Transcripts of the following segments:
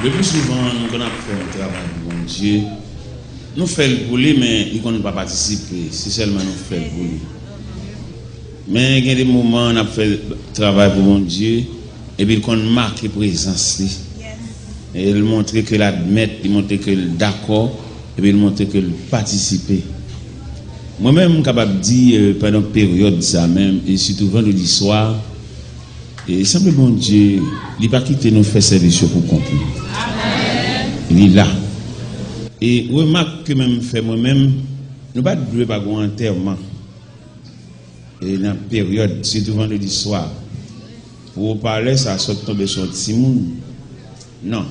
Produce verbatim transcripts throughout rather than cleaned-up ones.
Le pli souvan, nou konn ap fè yon travay pou Bondye, nou fè l pou li, men li konn pa patisipe, se sèlman nou fè l pou li. Men gen de moman, n ap fè travay pou Bondye, epi l konn make prezans li. E l montre ke l admèt, li montre ke l dakò, epi l montre ke l patisipe. Mwen menm, m kapab di, eh, pandan peryòd sa menm, e sitou vandredi swa, e sanble Bondye, li pa kite nou fè sèvis yo pou kont li. Li la. E remak ke menm fè mwen menm, nou pa t dwe pa gon antèman. E nan peryòd, sitou vandredi swa, pou opalè sa sot tonbe sou yon timoun. Non.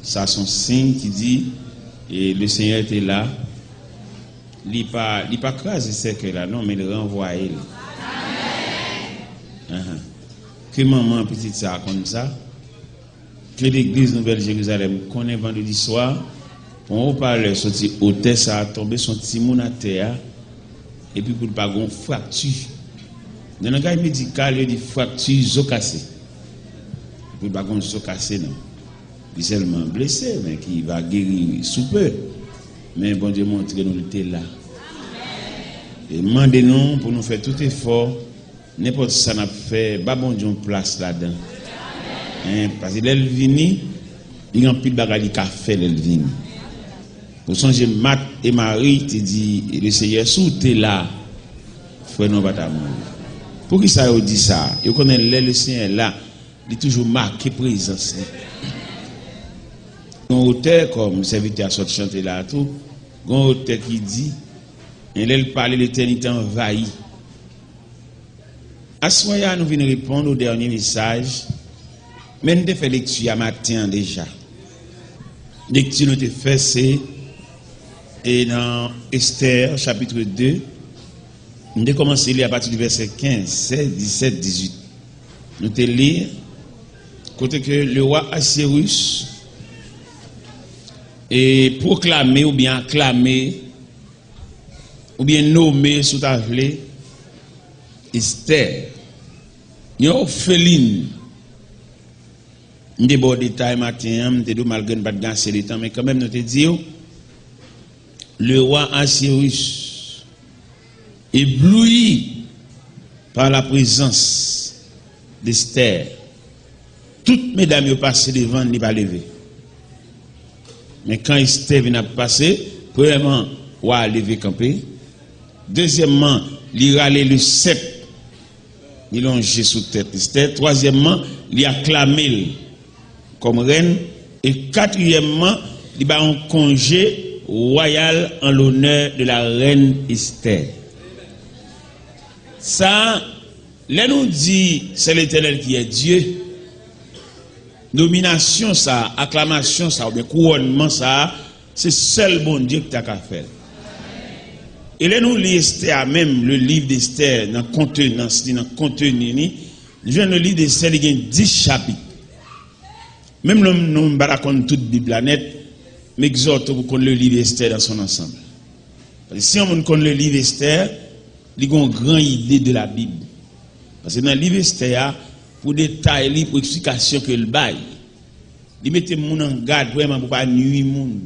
Sa se yon siy ki di, e le Senyè te la. Li pa, li pa kraze sèkèy la, non, men li ranvwaye l. Ahan. Ke manman pitit sa a konn sa. Ke legliz Nouvèl Jerizalèm konnen vandredi swa, pou yon opalè soti otè sa a tonbe sou yon timoun atè a, epi pou l pa gon frakti. Nan langaj medikal, yo di frakti zo kase. Pou l pa gon zo kase, non. Li sèlman blese, men ki va geri sou pe. Men Bondye montre nou li te la. E mande nou pou nou fè tout efò, nenpòt sa n ap fè, ba Bondye yon plas ladan. Hein, paske lè l vini, li gen anpil bagay li ka fè lè l vini. Ou sonje Mat e Mari te di le Senyè, si w te la, frè nou pa ta mouri. Poukisa yo di sa? Yo konnen lè le Senyè la, li toujou make prezans li. Yon otè, kòm sèvitè a sot chante la a tou, yon otè ki di, e lè l pale, letènite anvayi. Aswè a, nou vin reponn o dènye mesaj, men n te fè lekti a maten an deja. Lekti nou te fè, se, e nan Estè, chapit de, nou te kòmanse li apati di vèsè kenz, sèz, disèt, dizuit. Nou te li, kote ke lewa Asyerus e pwoklame oubyen aklame, oubyen nome, si w ta vle, Estè, yon òfelin. M te ba w detay maten an, m te di w, malgre n pa t gen ase de tan, men kanmenm nou te di w, lewa Asyerus, ébloui par la présence d'Esther, tout medam yo pase devan l, li pa leve. Men kan Estè vin ap pase, premyèman, wa a leve kanpe. Dezyèmman, li rale le sèp, li lonje sou tèt Estè. Twazyèmman, li aklame l kòm rèn. E katriyèmman, li ba yon konje wayal en l'honneur de la reine Esther. Sa, lè nou di c'est l'Éternel qui est Dieu, nominasyon sa, aklamasyon sa, oubyen kouwònman sa, se sèl Bondye ki ta ka fè l. E lè nou li Estè a menm, le livre d'Esther, nan kontenans li, nan konteni li, nou jwenn le livre d'Esther, li gen dis chapit. Menm lè nou, m pa ta konn tout Bib la nèt, m egzòte w pou konn le livre Esther dans son ensemble. Paske si yon moun konn le livre Esther, li gen yon gran ide de la Bible. Paske nan liv Estè a, pou detay li, pou eksplikasyon ke l bay, li mete moun an gad vrèman pou pa nui moun.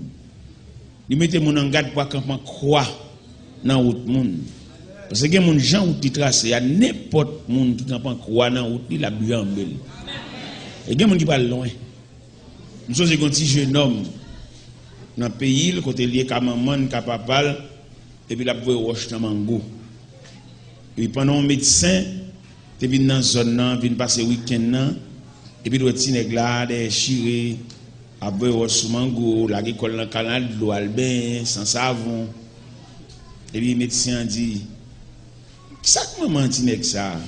Li mete moun an gad pou pa kanpe an kwa nan wout moun. Paske gen moun, jan wout li trase a, nenpòt moun ki kanpe an kwa nan wout li, l ap janbe l. E gen moun ki pral lwen. M sonje gen yon ti jenòm nan peyi l, kote l ye, ka manman l, ka papa l, epi l ap voye wòch nan mango. Epi pandan yon medsen te vin nan zòn nan, vin pase wikenn nan, epi l wè ti nèg la dèyè chire, ap voye wòch sou mango, lage kò l nan kanal dlo, al benyen san savon. Epi medsen an di, "Kisa k manman ti nèg sa a?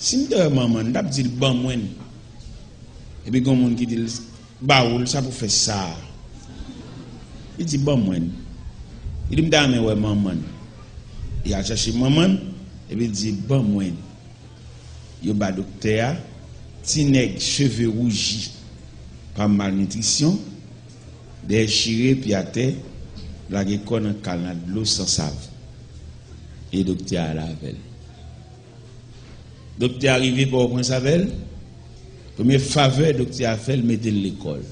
Si m te wè manman l, m t ap di l ban mwen l." Epi gen yon moun ki di l, "Ba ou l, sa pou fè sa a?" Li di, "Ban mwen l." Li di, "M ta renmen wè manman l." Li al chache manman l, epi li di, "Ban mwen l." Yo ba doktè a, ti nèg cheve wouji pa malnitrisyon, dèyè chire, pye atè, lage kò nan kanal dlo san savon. E doktè a al avè l. Doktè a rive Pòtoprens avè l. Premye favè doktè a fè l, mete l lekòl.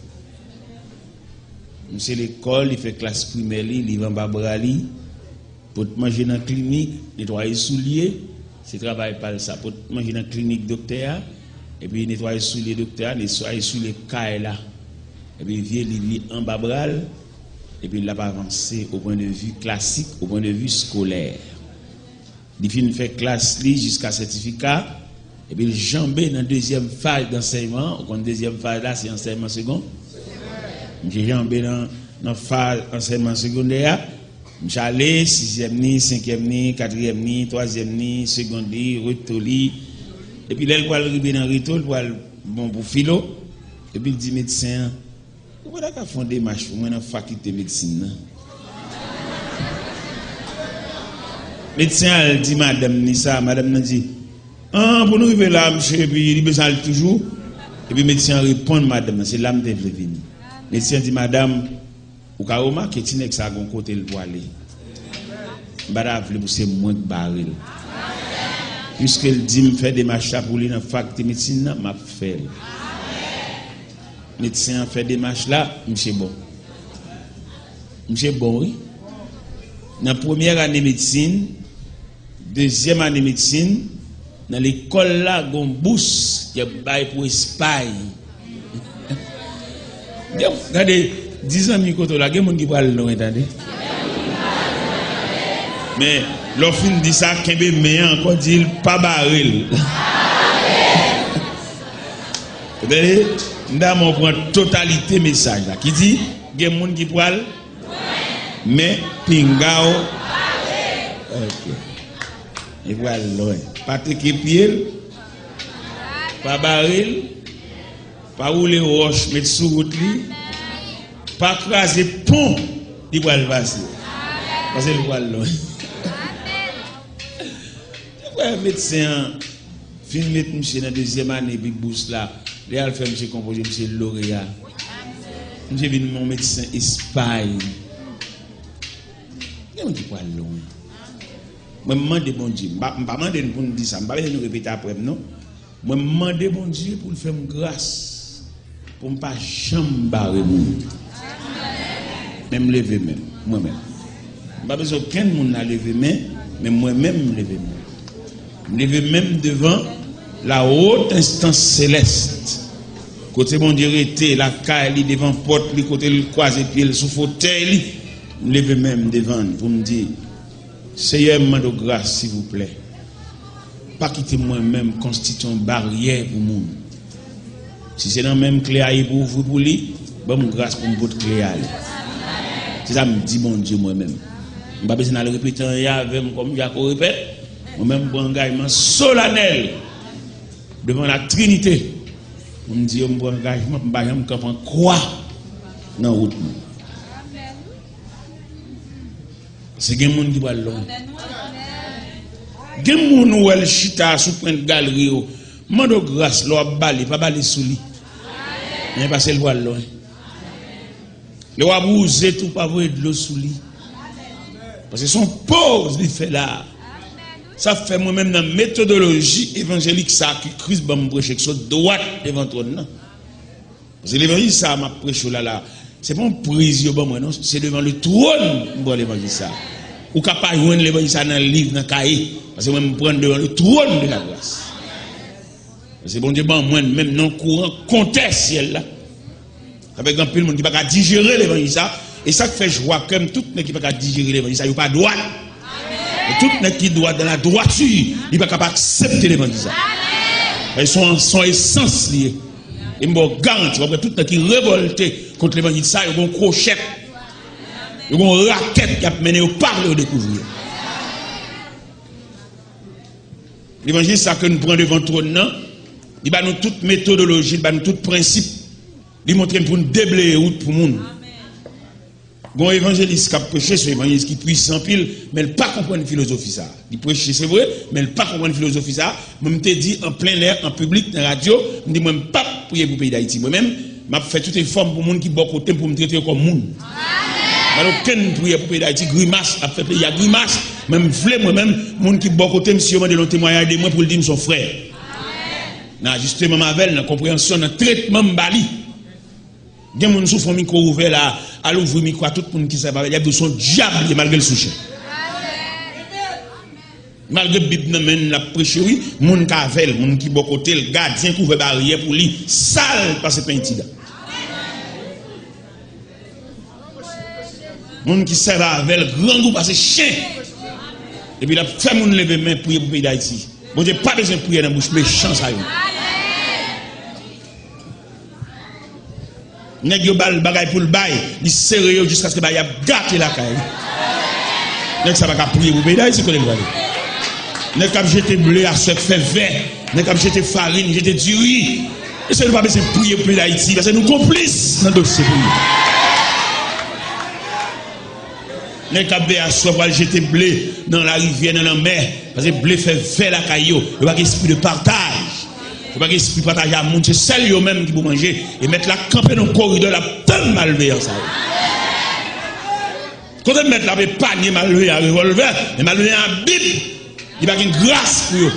Misye lekòl, li fè klas primè li, liv anba bra li, pot manje nan klinik, netwaye soulye, se travay pa l sa. Pot manje nan klinik doktè a, epi netwaye soulye doktè a, netwaye soulye kay la. Epi vye liv li anba bra l, epi l ap avanse au point de vue classique, au point de vue scolaire. Li fin fè klas li jiska sètifika, epi l janbe nan dezyèm faz dansèyman an. Ou konn dezyèm faz la, se ansèyman segon. Misye janbe nan, nan faz ansèyman segondè a. Misye ale, sizyèm ni, senkyèm ni, katriyèm ni, twazyèm ni, segonn li, reto li. Epi lè l pral rive nan reto, l pral bon pou filo. Epi l di medsen an, ou pa ta ka fè yon demach pou mwen nan fakilte medsin nan? Medsen an al di madanm ni sa, madanm nan di, an, pou nou rive la, misye, epi li bezwen al toujou. Epi medsen an reponn madanm nan, se la m te vle vini. Medsen an di, madanm, ou ka remake ti nèg sa gon kote l pwale. M pa ta vle pou se mwen k bare l. Piske l di m fè demach la pou li nan fakilte medsin nan, m ap fè l. Medsen an fè demach la, misye bon. Misye bon, wi. Nan premyè ane medsin, dezyèm ane medsin, nan lekòl la, gon bous y ap bay pou Espay. Gen, gade, di zanmi kote w la, gen moun ki pral lwen, tande. Men, lè w fin di sa, kenbe men an ankò, di l pa bare l. Ou tande? M ta renmen w pran totalite mesaj la ki di, gen moun ki pral, men pinga w. Ok. Li pral lwen. Pa teke pye l. Pa bare l. Pa woule wòch met sou wout li. Pa kraze pon li pral pase. Paske li pral lwen. Frè medsen an fin met misye nan dezyèm ane, epi bous la, li al fè misye konpoze, misye loreya. Misye vin yon medsen Espay. Gen moun ki pral lwen. Mwen, m mande Bondye, m pa, m pa mande n pou n di sa, m pa bezwen nou repete apre m, non. Mwen, m mande Bondye pou l fè m gras, pou m pa janm bare moun. Men m leve men m, mwen menm. M pa bezwen okenn moun la leve men, men mwen menm, m leve men m. M leve men m devan la haute instance céleste. Kote Bondye rete, lakay li, devan pòt li, kote l kwaze pye l sou fotèy li, m leve men m devan l pou m di, Seyè, m mande w gras, silvouplè. Pa kite mwen menm konstitye yon baryè pou moun. Si se nan men m kle a ye pou ouvri pou li, ban m gras pou m pot kle a ale. Se sa m di Bondye mwen menm. M pa bezwen al repete anyen avè m kòm Jako repèt. Mwen menm, m pran angajman solanèl devan la Trinite pou m di yo m pran angajman pou m pa janm kanpe an kwa nan wout mwen. Paske gen moun ki pral lwen. Gen moun ou wè l chita sou pwent galri yo. Mande w gras lè w ap bale, pa bale sou li. Men pase l pral lwen. Lè w ap wouze tou, pa voye dlo sou li. Paske se yon poz li fè la. Sa fè mwen menm nan metodoloji evanjelik sa ki Kris ban m preche, ki sot dwat devan twòn nan. Paske levanjil sa a m ap preche w la la, se pa yon priz yo ban mwen non, se devan le twòn m pran levanjil sa a. Ou ka pa jwenn levanjil sa a nan liv, nan kaye, paske mwen m pran l devan le twòn de la gras. Paske Bondye ban mwen l menm nan kouran kontè syèl la. Sa fè gen anpil moun ki pa ka dijere levanjil sa, e sa k fè jwa kè m, tout nèg ki pa ka dijere levanjil sa, yo pa dwat. E tout nèg ki dwat dan la dwati, li pa ka pa aksepte levanjil sa. E se yon, se yon esans li ye. E m ba w garanti, w ap wè tout nèg ki revòlte kont levanjil sa, yo gon kwochèt, yo gon rakèt y ap mennen, yo pa vle yo dekouvri. Levanjil sa ke n pran devan twòn nan, li ba nou tout metodoloji, li ba nou tout prensip, li montre n pou n debleye wout pou moun. Gon evanjelis k ap preche, se yon evanjelis ki pwisan anpil, men l pa konprann filozofi sa a. Li preche, se vre, men l pa konprann filozofi sa a. Mwen, m te di an plen lè, an piblik, nan radyo, m di, mwen, m p ap priye pou peyi Dayiti. Mwen menm, m ap fè tout efò m pou moun ki bò kote m, pou m trete yo kòm moun. M pa okenn priyè pou peyi Dayiti, grimas, ap fè peyi a grimas, men m vle, mwen menm, moun ki bò kote m, si yo mande l yon temwayaj de mwen, pou l di m se yon frè. Nan ajisteman m avè l, nan konpreyansyon, nan tretman m ba li. Gen moun sou fon mikwo ouvè la, al ouvri mikwo a tout moun ki sèvi avè l, y ap di w se yon dyab li ye malgre l sou chè. Malgre Bib nan men l, l ap preche, wi, moun k avè l, moun ki bò kote l, gadyen k ouvè baryè pou li, sal pase pen itidan. Moun ki sèvi avè l grangou pase chen. Epi l ap fè moun leve men priye pou peyi Dayiti. Bondye pa bezwen priyè nan bouch mechan sa yo. Nèg yo ba l bagay pou l bay, li sere yo jiskaske bagay ap gate lakay li. Nèg sa pa ka priye pou peyi Dayiti kote l prale. Nèg k ap jete ble aswè k fè vè, nèg k ap jete farin, jete diri. Mesye, nou pa bezwen priye pou peyi Dayiti, paske nou konplis nan dosye peyi. Nèg k ap veye aswè pral jete ble nan larivyè, nan lanmè, paske ble fè vè lakay yo. Yo pa gen espri de pataj. Yo pa gen espri pataje a moun, se sèl yo menm ki pou manje. E mèt la kanpe nan koridò, l ap tann malveyan sa yo. Kote mèt la ap epanye malveyan a revòlvè, men malveyan a Bib, li pa gen gras pou yo.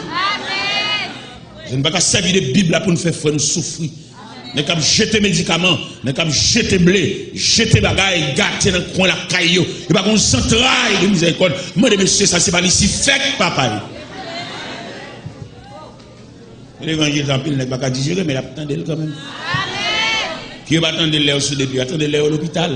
Paske nou pa ka sèvi de Bib la pou n fè frè nou soufri. Nèg k ap jete medikaman, nèg k ap jete ble, jete bagay, gate nan kwen lakay yo. Yo pa gon zantray de mizèrikòd. Mande mesye sa, se pa li si fèk papa yo. Levanjil sa anpil nèg pa ka dijere, men l ap tande l kanmenm. Ki yo pa tande l lè yo sou de pye, yo tande l lè yo lopital.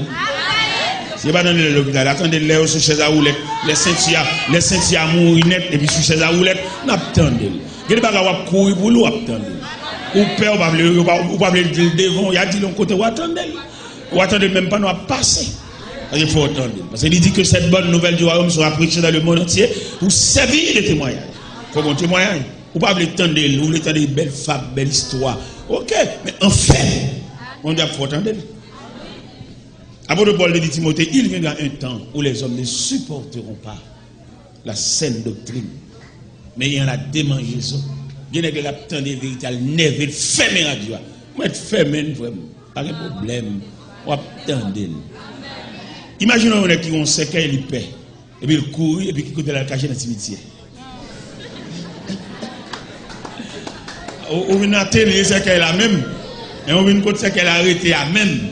Si yo pa tande l lè yo lopital, yo tande l lè yo sou chèz a woulèt. Lè senti a, lè senti a mouri nèt, epi sou chèz a woulèt, n ap tande l. Gen de bagay w ap kouri pou li, w ap tande l. Ou pè, ou pa vle, ou pa, ou pa vle di l devan w, y a di l yon kote, w a tande l. W a tande l menm pandan w ap pase. Paske fò w tande l. Paske li di que cette bonne nouvelle du royaume sera prêchée dans le monde entier pour servir de témoignage. Fò w gon temwayaj. Ou pa vle tande l, ou vle tande bèl fab, bèl istwa. Oke, men anfen, Bondye ap fè w tande l. Apot Pòl te di Timote, il viendra un temps où les hommes ne supporteront pas la saine doctrine, mais il y en a la démangeaison. Gen nèg lè l ap tande verite a, l nève, l fèmen radyo a. Mwen fèmen l, frè m. Pa gen pwoblèm. W ap tande l. Imajine yon nèg ki gen yon sèkèy, li pè. Epi l kouri, epi ki kote l al kache nan simityè. Ou, ou vin atelye sèkèy la menm. Men ou vin kot sèkèy la rete a menm.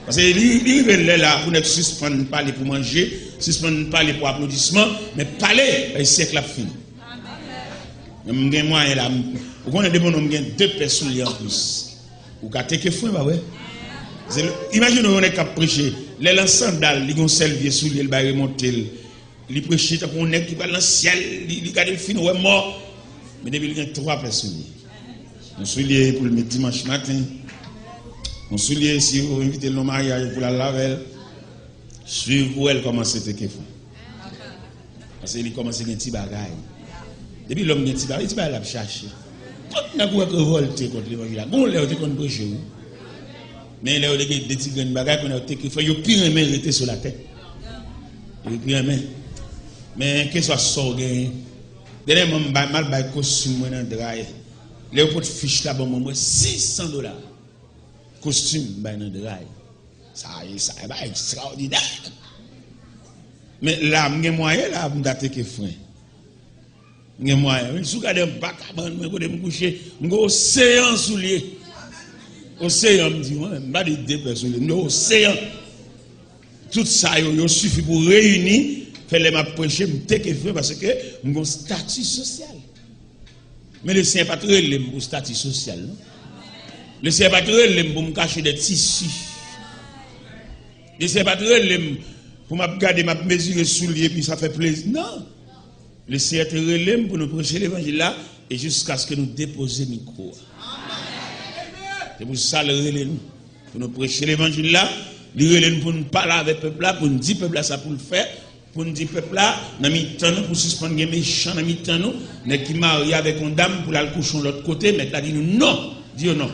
Paske li, li rive lè la pou nèg sispann pale pou manje, sispann pale pou aplodisman, men pale, e syèk la ap fini. Men m gen mwayen la, m, ou konnen depi yon nonm gen de pè soulye anplis. Ou ka teke fren, pa vre? Se le, imajine yon nèg k ap preche, lè l an sandal, li gen yon sèl vye soulye, l bay remonte l. Li preche tankou yon nèg ki pral nan syèl, li, li gade l fin wè mò. Men depi l gen twa pè soulye. Yon soulye pou l met dimanch maten. Yon soulye si ou envite l nan maryaj pou l al avè l. Swiv pou wè l kòmanse teke fren. Paske li kòmanse gen ti bagay. Depi lòm gen ti bagay, ti bagay l ap chache. Tout nèg ou wè k revòlte kont levanjil la, gon lè yo te konn preche, wi. Men lè yo te gen de ti grenn bagay, kounye a yo teke fren, yo pi renmen rete sou latè. Yo pi renmen. Men keswa sa w genyen. Dènyèman, m bay, m al bay kostim mwen nan dray. Lè yo pot fich la ban mwen, mwen, sis san dola. Kostim m bay nan dray. Sa, sa, e bagay ekstraòdinè. Men la, m gen mwayen la pou m ta teke fren. M gen mwayen. Si w gade anba kabann mwen, kote m kouche, m gen oseyan soulye. Oseyan, m di, mwen, m pa di de pè soulye, m di oseyan. Tout sa yo, yo sifi pou reyini, fè lè m ap preche, m teke fren, paske m gen yon estati sosyal. Men Lesenyè pa t rele m pou estati sosyal, non. Lesenyè pa t rele m pou m kache dèyè tisi. Lesenyè pa t rele m pou m ap gade, m ap mezire soulye, epi sa fè plezi. Non. Lesenyè te rele m pou nou preche levanjil la, e jiskaske nou depoze mikwo a. Se pou sa l rele nou, pou nou preche levanjil la. Li rele n pou n pale avèk pèp la, pou n di pèp la sa pou l fè, pou n di pèp la, nan mitan nou, pou sispann gen mechan nan mitan nou, nèg ki marye avèk yon dam pou l al kouche yon lòt kote, mèt la di nou non, di yo non.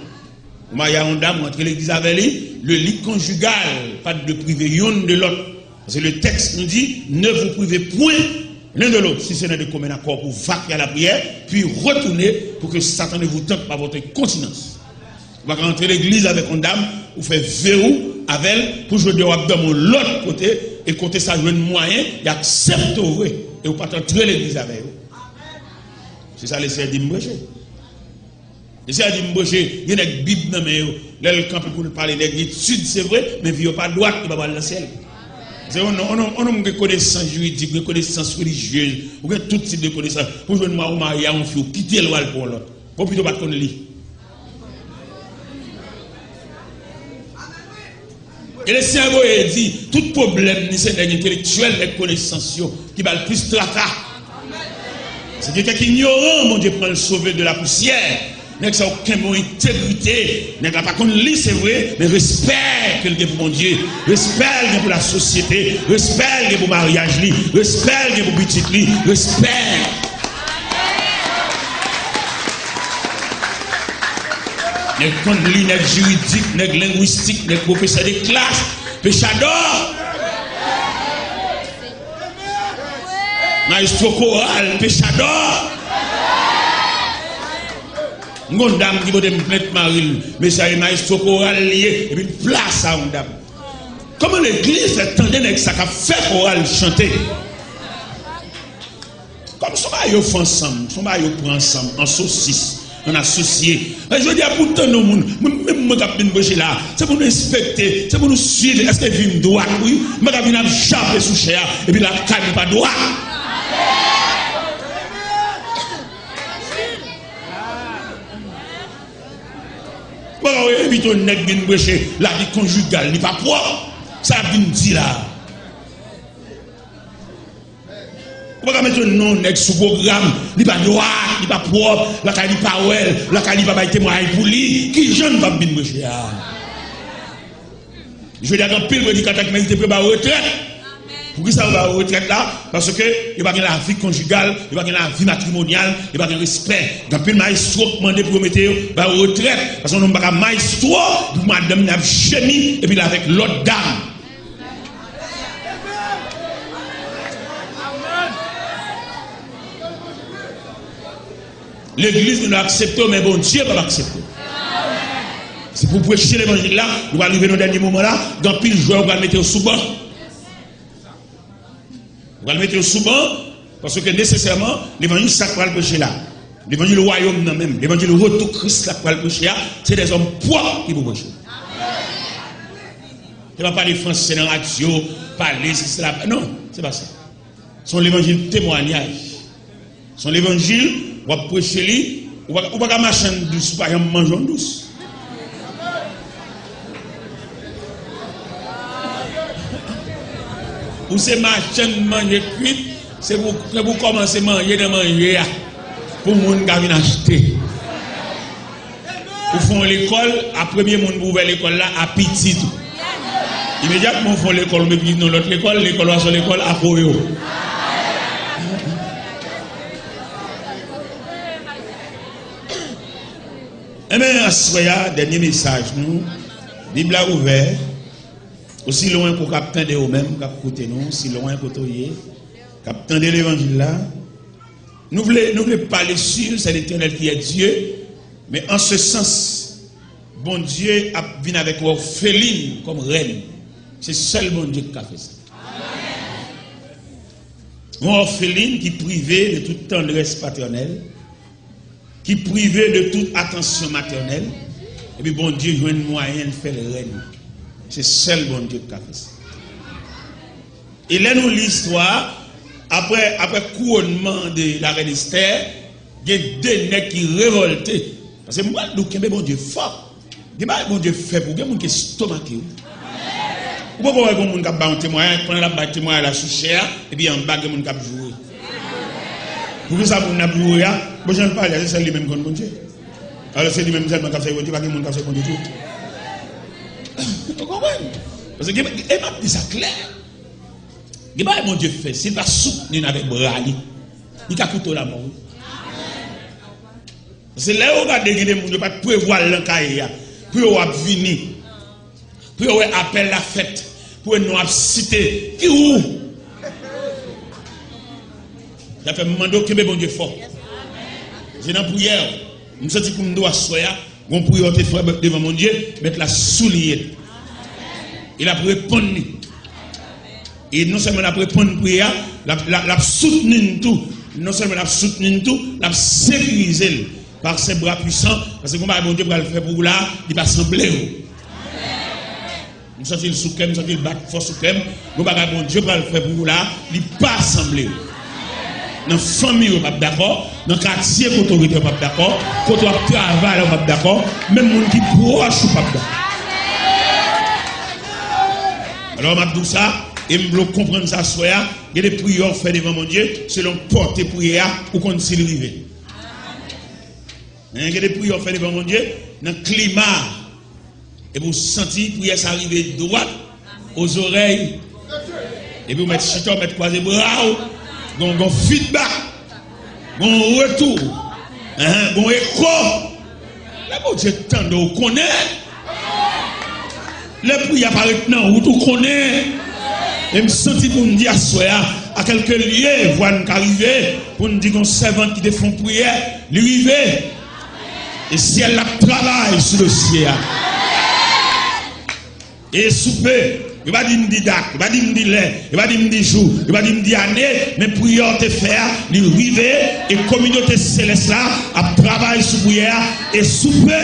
Ou marye a yon dam, ou antre legliz avè li, le lit conjugal pa dwe prive youn de lòt. Paske le tèks nou di, ne vous privez point l'un de l'autre, si ce n'est de commun accord, pour vaquer à la prière, puis retourner pour que Satan ne vous tente par votre incontinence. Ou pa ka antre legliz avèk yon dam, ou fè ve ou avè l, pou jodi a w ap dòmi yon lòt kote, e kote sa jwenn mwayen, y aksepte w vre, e ou pa t antre legliz avè yo. Se sa Lesenyè di m preche. Mesye a di m preche, gen nèg Bib nan men yo. Lè l kanpe pou l pale nèg etid, se vre, men vi yo pa dwat, yo pa pral nan syèl. Se yon nonm, yon nonm, yon nonm gen konesans jiridik, gen konesans relijyez, ou gen tout tip de konesans. Pou jwenn mwa ou marye a yon fi, ou kite l, ou al pran yon lòt. Bon, pito pa t konn li. E le Senyè voye di, tout pwoblèm ni se nèg entelektyèl, nèg konesans yo, ki ba l plis traka. Se quelqu'un qui est ignorant, Bondye pran l sove de la poussière. Nèg sa yo kenbe yon entegrite. Nèg la pa konn li, se vre, men respè ke l gen pou Bondye, respè l gen pou lasosyete, respè l gen pou maryaj li, respè l gen pou pitit li, respè. Nèg konn li, nèg jiridik, nèg lengwistik, nèg pwofesè de klas, pechadò. Mayestwo koral, pechadò. M gon dam ki pote m plent mari l, mesye a e mayestwo koral li ye, epi l plase a yon dam. Kòman legliz fè tande nèg sa k ap fè koral chante? Kòm se yon bagay yo fè ansanm, se yon bagay yo pran ansanm, an sosis, an asosye. Men jodi a, pou tande yon moun, mwen menm mwen k ap vin preche la, se pou nou enspekte, se pou nou swiv, èske vi m dwat, wi? M pa ka vin ap jape sou chè a, epi lakay mwen pa dwat. Bon, ou envite yon nèg vin preche, lavi konjigal li pa pwòp. Sa l ap vin di la? Ou pa ka mete non nèg sou pwogram, li pa dwat, li pa pwòp, lakay li pa wè l, lakay li pa bay temwayaj pou li, kijan l p ap vin preche a? Jodi a, gen anpil predikatè ki merite pou yo ba yo retrèt. Poukisa yo ba yo retrèt la? Paske yo pa gen lavi konjigal, yo pa gen lavi matrimonyal, yo pa gen respè. Gen anpil mayestwo k mande pou yo mete yo, ba yo retrèt. Paske yon nonm pa ka mayestwo pou madanm li ap jemi epi l avèk lòt dam. Legliz nou aksepte w, men Bondye p ap aksepte w. Se pou preche levanjil la, nou pral rive nan dènye moman la, gen anpil jwè ou pral mete yo sou ban. Ou pral mete yo sou ban, paske nesesèman, levanjil sa k pral preche la. Levanjil wayòm nan menm, levanjil retou Kris la k pral preche a, se dèzòm pwòp ki pou preche. Se pa pale fransè nan radyo, pale si se la, non, se pa sa. Se yon levanjil temwayaj. Se yon levanjil, w ap preche li, ou pa, ou pa ka machann dous, ou pa janm manje yon dous. Ou se machann manje kwit, se pou, se pou kòmanse manje nan manje a, pou moun ka vin achte. Ou fè yon lekòl, a premye moun pou ouvè lekòl la, a pitit ou. Imedyatman ou fè yon lekòl, ou met pitit nan lòt lekòl, lekòl la se yon lekòl a koyo. Enben, aswè a, dènye mesaj nou, Bib la ouvè, osi lwen ke w k ap tande ou menm, k ap koute nou, osi lwen kote w ye, k ap tande levanjil la, nou vle, nou vle pale sur c'est l'Éternel qui est Dieu, men an se sans, Bondye ap vin avèk yon òfelin kòm rèn. Se sèl Bondye ki ka fè sa. Yon òfelin ki prive de tout tandrès patènèl, ki prive de tout atansyon matènèl, epi Bondye jwenn mwayen l fè l rèn. Se sèl Bondye ki ka fè sa. E lè nou li istwa, apre, apre kouronnman de la rèn Estè, gen de nèg ki revòlte. Paske m pral di w, kenbe Bondye fò. Gen bagay Bondye fè pou w, gen moun ki estomake w. Ou poko wè gen moun k ap bay yon temwayaj, pandan l ap bay temwayaj la sou chè a, epi anba gen moun k ap joure. Poukisa moun nan ap joure a? Bon, jan l pale a, se sèl li menm konn Bondye. Alò, se li menm sèlman k ap sèvi Bondye, pa gen moun k ap sèvi Bondye tou. Ou konprann? Paske gen, e m ap di sa klè. Gen bagay Bondye fè, si l pa soutni n avèk bra li, li ka koute w lamò, wi. Se lè yo gade gen de moun yo pa t prevwa l nan kaye a, pou yo ap vini, pou yo wè apèl la fèt, pou yo non ap site, ki ou? Sa fè m mande w kenbe Bondye fò. Se nan priyè, m santi kou m dou aswè a, gon priyè w te fè devan Bondye, mèt la souliye l. E l ap reponn li. E non sèlman l ap reponn priyè a, l ap, l ap, l ap soutni n tou. Non sèlman l ap soutni n tou, l ap sekirize l. Par ses bras puissants, paske gon bagay Bondye pral fè pou ou la, li pa sanble w. M santi l sou kè m, m santi l bat fò sou kè m. Gon bagay Bondye pral fè pou ou la, li pa sanble w. Nan fanmi w, yo p ap dakò. Nan katye kote w rete, yo p ap dakò. Kote w ap travay la, yo p ap dakò. Menm moun ki pwòch ou p ap dakò. Alò, m ap di w sa, e m vle w konprann sa aswè a. Gen de priyè w fè devan Bondye, selon pòte priyè a, ou konn si l rive. Gen de priyè w fè devan Bondye, nan klima, epi w santi priyè sa rive dwat ozorèy, epi w mèt chita, w mèt kwaze bra w, gon, gon feedback, gon retou, gon eko. Lè Bondye tande w, konnen. Lè priyè a parèt nan wout ou, konnen. E m santi pou m di aswè a, a kèlke lye vwa n ka rive, pou n di gon sèvant ki te fè yon priyè, li rive. E syèl la ap travay sou dosye a. E soupe, yo pa di m di dat, yo pa di m di lè, yo pa di m di jou, yo pa di m di ane, men priyè w te fè a, li rive, e kominote selès la ap travay sou priyè a, e soupe.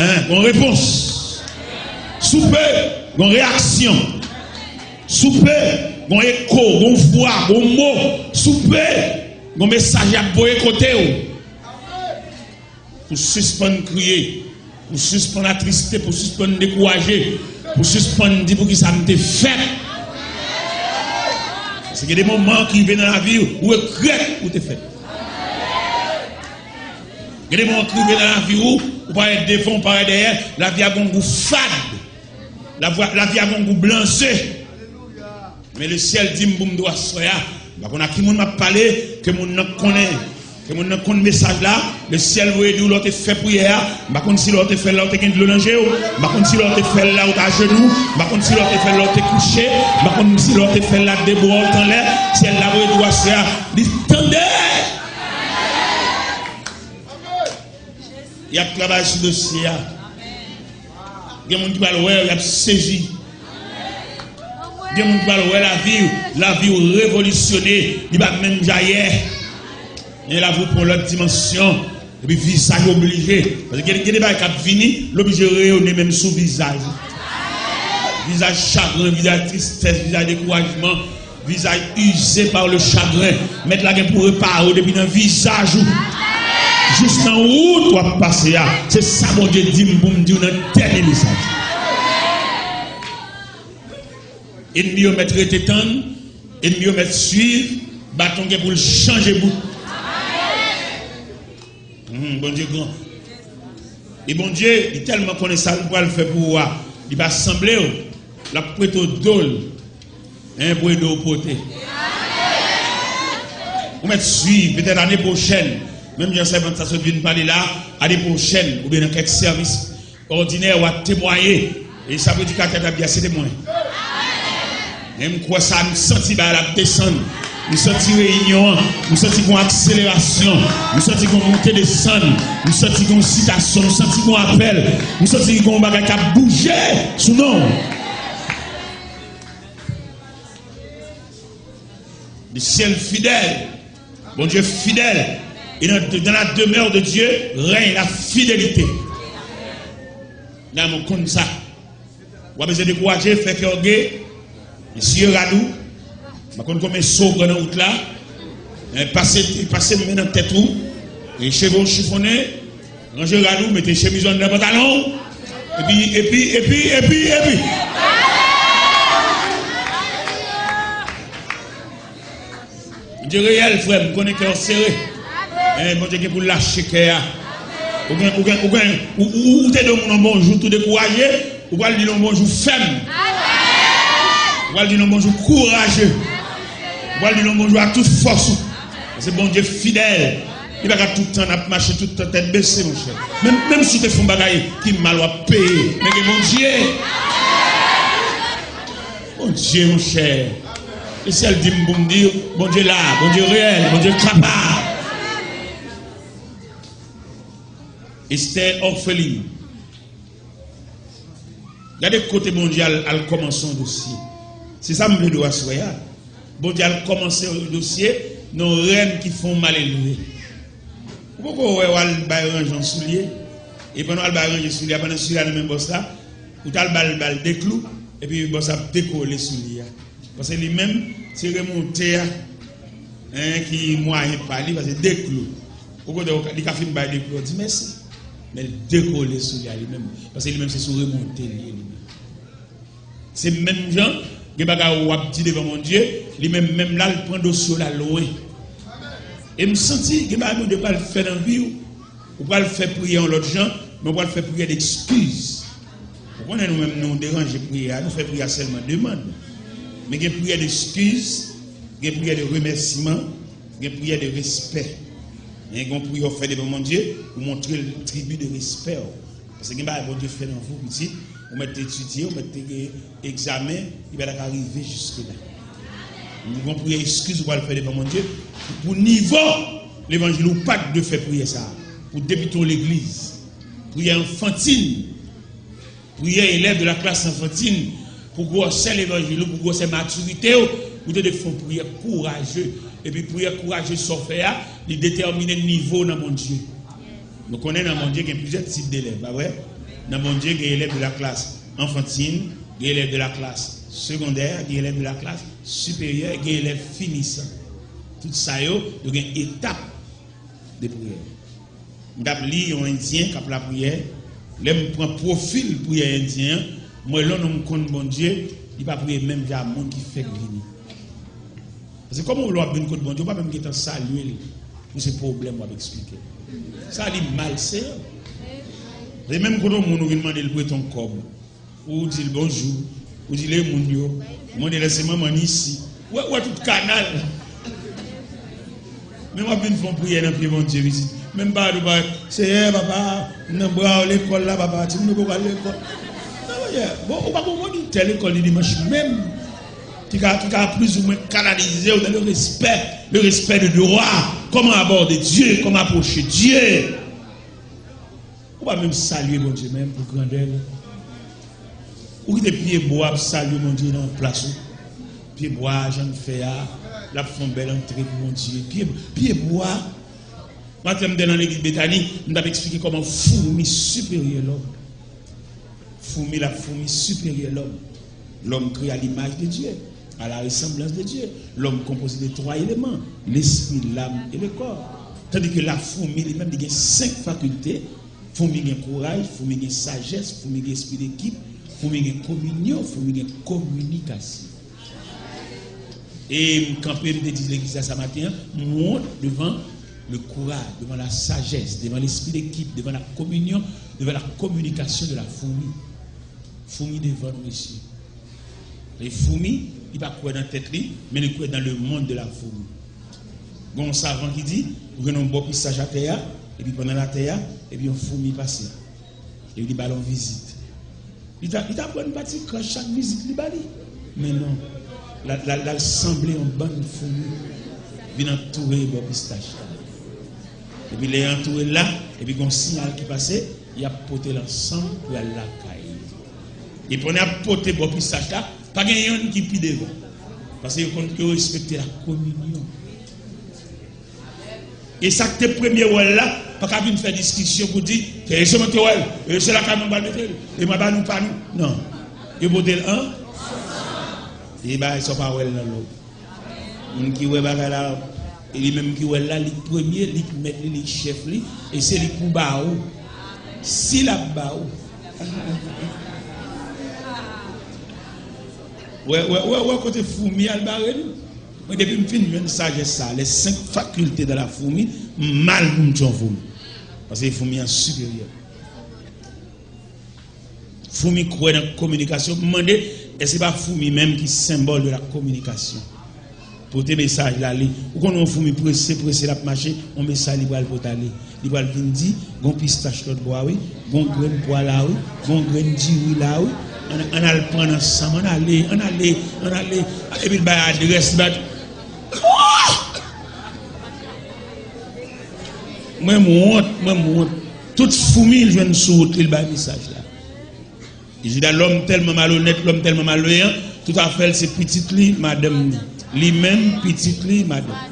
Hein, gon repons. Soupe, gon reyaksyon. Soupe, gon eko, gon vwa, gon mo. Soupe, gon mesaj y ap voye kote w. Pou sispann kriye, pou sispann atriste, pou sispann dekouraje, pou sispann di poukisa m te fèt. Paske gen de moman ki rive nan lavi w, ou regrèt ou te fèt. Gen de moman ki rive nan lavi w, ou parèt devan, ou parèt dèyè, lavi a gon gou fad. Lavi a gon gou blanze. Men lesyèl di m pou m di w aswè a, m pa konn a ki moun m ap pale, ke moun nan konnen, ke moun nan konn mesaj la, lesyèl voye di w lè w te fè priyè a, m pa konn si lè w te fè l la w te gen dlo nan je w, m pa konn si lè w te fè l la w te ajenou, m pa konn si lè w te fè l la w te kouche, m pa konn si lè w te fè l la de bra w t anlè, syèl la voye di w aswè a, li tande! Y ap travay sou dosye a. Gen moun ki pral wè, y ap sezi. Gen moun ki pral wè lavi w, lavi w revolisyone, li pa menm jan yè. Men lavi w pran lòt dimansyon, epi vizaj oblije. Paske gen, gen de bagay k ap vini, l oblije reyone menm sou vizaj ou. Vizaj chagren, vizaj tristès, vizaj dekourajman. Visage usé par le chagrin. Mèt la gen pou repare w depi nan vizaj ou jis nan wout w ap pase a. Se sa Bondye di m pou m di w nan dènye mesaj. Ènmi yo mèt rete tann, ènmi yo mèt swiv, baton gen pou l chanje bout. Hmm, Bondye gran. E Bondye, li tèlman konnen sa l pral fè pou ou a, li pa sanble w, l ap prete w do l, en, pou ede w pote. Ou mèt swiv, petèt ane pwochèn, menm jan sèvant sa sot vin pale la, ane pwochèn, oubyen nan kèk sèvis òdinè, w a temwaye. E sa predikatè t ap di a, se te mwen. Men m kwè sa, m santi bagay la ap desann. M santi reyinyon an. M santi gon akselerasyon. M santi gon monte desann. M santi gon sitasyon. M santi gon apèl. M santi gon bagay k ap bouje sou non. Le ciel fidèle. Bondye fidèl. Et dans, dans la demeure de Dieu règne la fidélité. Nan mwen konn sa. W ap bezwen dekouraje, fè kè w ge, eseye rad ou. M pa konn konbyen so w pran nan wout la. Men pase, pase men nan tèt ou. E cheve w chifonnen. Ranje rad ou, mete chemiz ou anndan pantalon w. Epi, epi, epi, epi, epi. Bondye reyèl, frè m, m konnen kè w sere. Men Bondye gen pou l lache kè a. Ou gen, ou gen, ou gen, ou, ou, ou te di yon moun yon bonjou tou dekouraje, ou pral di l yon bonjou fèm. Ou pral di l yon bonjou kouraje. Ou pral di l yon bonjou ak tout fòs ou. Paske Bondye fidèl. Li pa ka tout tan ap mache tout tan tèt bese, monchè. Menm, menm si w te fè yon bagay ki mal, w ap peye. Men gen Bondye. Bondye, monchè. Lesyèl di m pou m di w, Bondye la, Bondye reyèl, Bondye kapab. Estè òfelin. Gade kote Bondye al, al kòmanse yon dosye. Se sa m vle di w aswè a. Bondye al kòmanse yon dosye nan yon rèn ki fè w malelve. Poko wè w al bay ranje yon soulye, e pandan w al bay ranje soulye a, pandan soulye a nan men bòs la, ou t al ba l, ba l de klou, epi bòs la ap dekole soulye a. Paske li menm, se remonte a, en, ki mwayen pa li, paske de klou. Ou kote w ka, li ka fin bay de klou, w di mèsi. Men l dekole soulye a li menm, paske li menm se sou remonte li ye li menm. Se menm jan, gen bagay w ap di devan Bondye, li menm, menm la, l pran dosye w la lwen. E m santi, gen bagay Bondye pral fè nan vi w, ou pral fè priyè yon lòt jan, men ou pral fè priyè dekskiz. Ou konnen nou menm, nou deranje priyè a, nou fè priyè a sèlman demann. Men gen priyè dekskiz, gen priyè de remèsiman, gen priyè de respè. Gen yon priyè w fè devan Bondye, ou montre l tribi de respè w. Paske gen bagay Bondye fè nan vi w, pitit, ou mèt te etidye, ou mèt te gen egzamen, li pa ta ka rive jiske la. Ou gon priyè ekskiz ou pral fè devan Bondye, pou nivo levanjil ou pa t dwe fè priyè sa a, pou debite yon legliz. Priyè anfantin, priyè elèv de la klas anfantin, pou gwosè levanjil ou, pou gwosè matirite w, ou te dwe fè yon priyè kouraje. Epi priyè kouraje sa w fè a, li detèmine nivo w nan Bondye. Nou konnen nan Bondye gen plizyè tip de elèv, pa vre? Nan Bondye gen elèv de la klas anfantin, gen elèv de la klas segondè, gen elèv de la klas siperyè, gen elèv finisan. Tout sa yo, yo gen etap de priyè. M t ap li yon endyen k ap lapriyè. Lè m pran pwofil priyè endyen an, m wè lè yon nonm konn Bondye, li pa priye menm jan a moun ki fèk vini. Paske kòman w lè w ap vin kot Bondye, ou pa menm gentan salye l pou se pwoblèm w ap eksplike. Sa li malseyan. E menm kote yon moun ou vin mande l prete yon kòb, ou di l bonjou, ou di l e moun yo, ou mande l èske manman n isi. Ou wè, ou wè tout kanal. Men w ap vin fè yon priyè nan pye Bondye, pitit. Menm pa, ou pa, Seyè, papa, m nan bra w lekòl la, papa, timoun yo poko al lekòl. Non, Seyè, bon, ou pa gon monitè lekòl li dimanch menm. Ki ka, ki ka plizoumwen kanalize w dans le respect, le respect de droit. Comment aborder Dieu, comment approcher Dieu. Ou pa menm salye Bondye menm pou grandè l. Ou kite pyebwa ap salye Bondye nan plas ou. Pyebwa a, jan l fè a, l ap fè yon bèl antre pou Bondye. Pye, pyebwa. Maten, m te nan legliz Betani, m t ap eksplike kòman foumi siperyè lòm. Foumi la, foumi siperyè lòm. L'homme créé à l'image de Dieu, à la ressemblance de Dieu. L'homme composé de trois éléments, l'esprit, l'âme et le corps. Tandis que la foumi, li menm, li gen senk fakilte. Foumi gen kouraj, foumi gen sajès, foumi gen espri dekip, foumi gen kominyon, foumi gen kominikasyon. E m kanpe, m te di legliz la sa maten an, m wont devan le courage, devan la sagesse, devan l'esprit d'équipe, devan la communion, devan la communication de la fourmi. Fourmi devan nou, mesye. E fourmi, li pa kwè nan tèt li, men li kwè dans le monde de la fourmi. Gen yon savan ki di, ou gen yon bò pistach atè a, epi pandan l atè a, epi yon fourmi pase. Epi li ba l yon vizit. Li ta, li ta pran yon pati krach chak vizit li ba li. Men non, l al, l al, l al sanble yon bann foumi vin antoure bò pistach la. Epi lè y antoure l la, epi gon siyal ki pase, y ap pote l ansanm pou y al lakay li. Epi pandan y ap pote bò pistach la, pa gen yonn ki pi devan. Paske yo konn, yo respekte la kominyon. E sa k te premye wè l la, pa ka vin fè diskisyon pou di, se sèlman te wè l, e se lakay mwen pral mete l, e mwen ba nou pa nou. Non. Yo pote l an, e bagay sa w pa wè l nan lòd. Moun ki wè bagay la, e li menm ki wè l la, li k premye, li k mèt li, li k chèf li, e se li k pou ba ou. Si l ap ba ou. Wè, wè, wè, wè kote foumi al bare nou. Mwen, depi m fin jwenn sajès sa, les cinq facultés de la fourmi, m mal pou m tchon foumi. Paske foumi an siperyè. Foumi kwè nan kominikasyon. M mande, èske se pa foumi menm ki senbòl de la kominikasyon? Pote mesaj la, li. Ou konn yon foumi prese, prese, l ap mache, yon mesaj li pral pote ale. Li pral vin di, gon pistach lòt bò a wi, gon grenn pwa la wi, gon grenn diri la wi. Ann, ann al pran ansanm, ann ale, ann ale, ann ale. Epi l bay adrès, li bay. Mwen m wont, mwen m wont. Tout foumi l jwenn sou wout li, l bay mesaj la. Jida, lòm tèlman malonèt, lòm tèlman malveyan, tout afè l se pitit li, madanm li. Li menm, pitit li, madanm.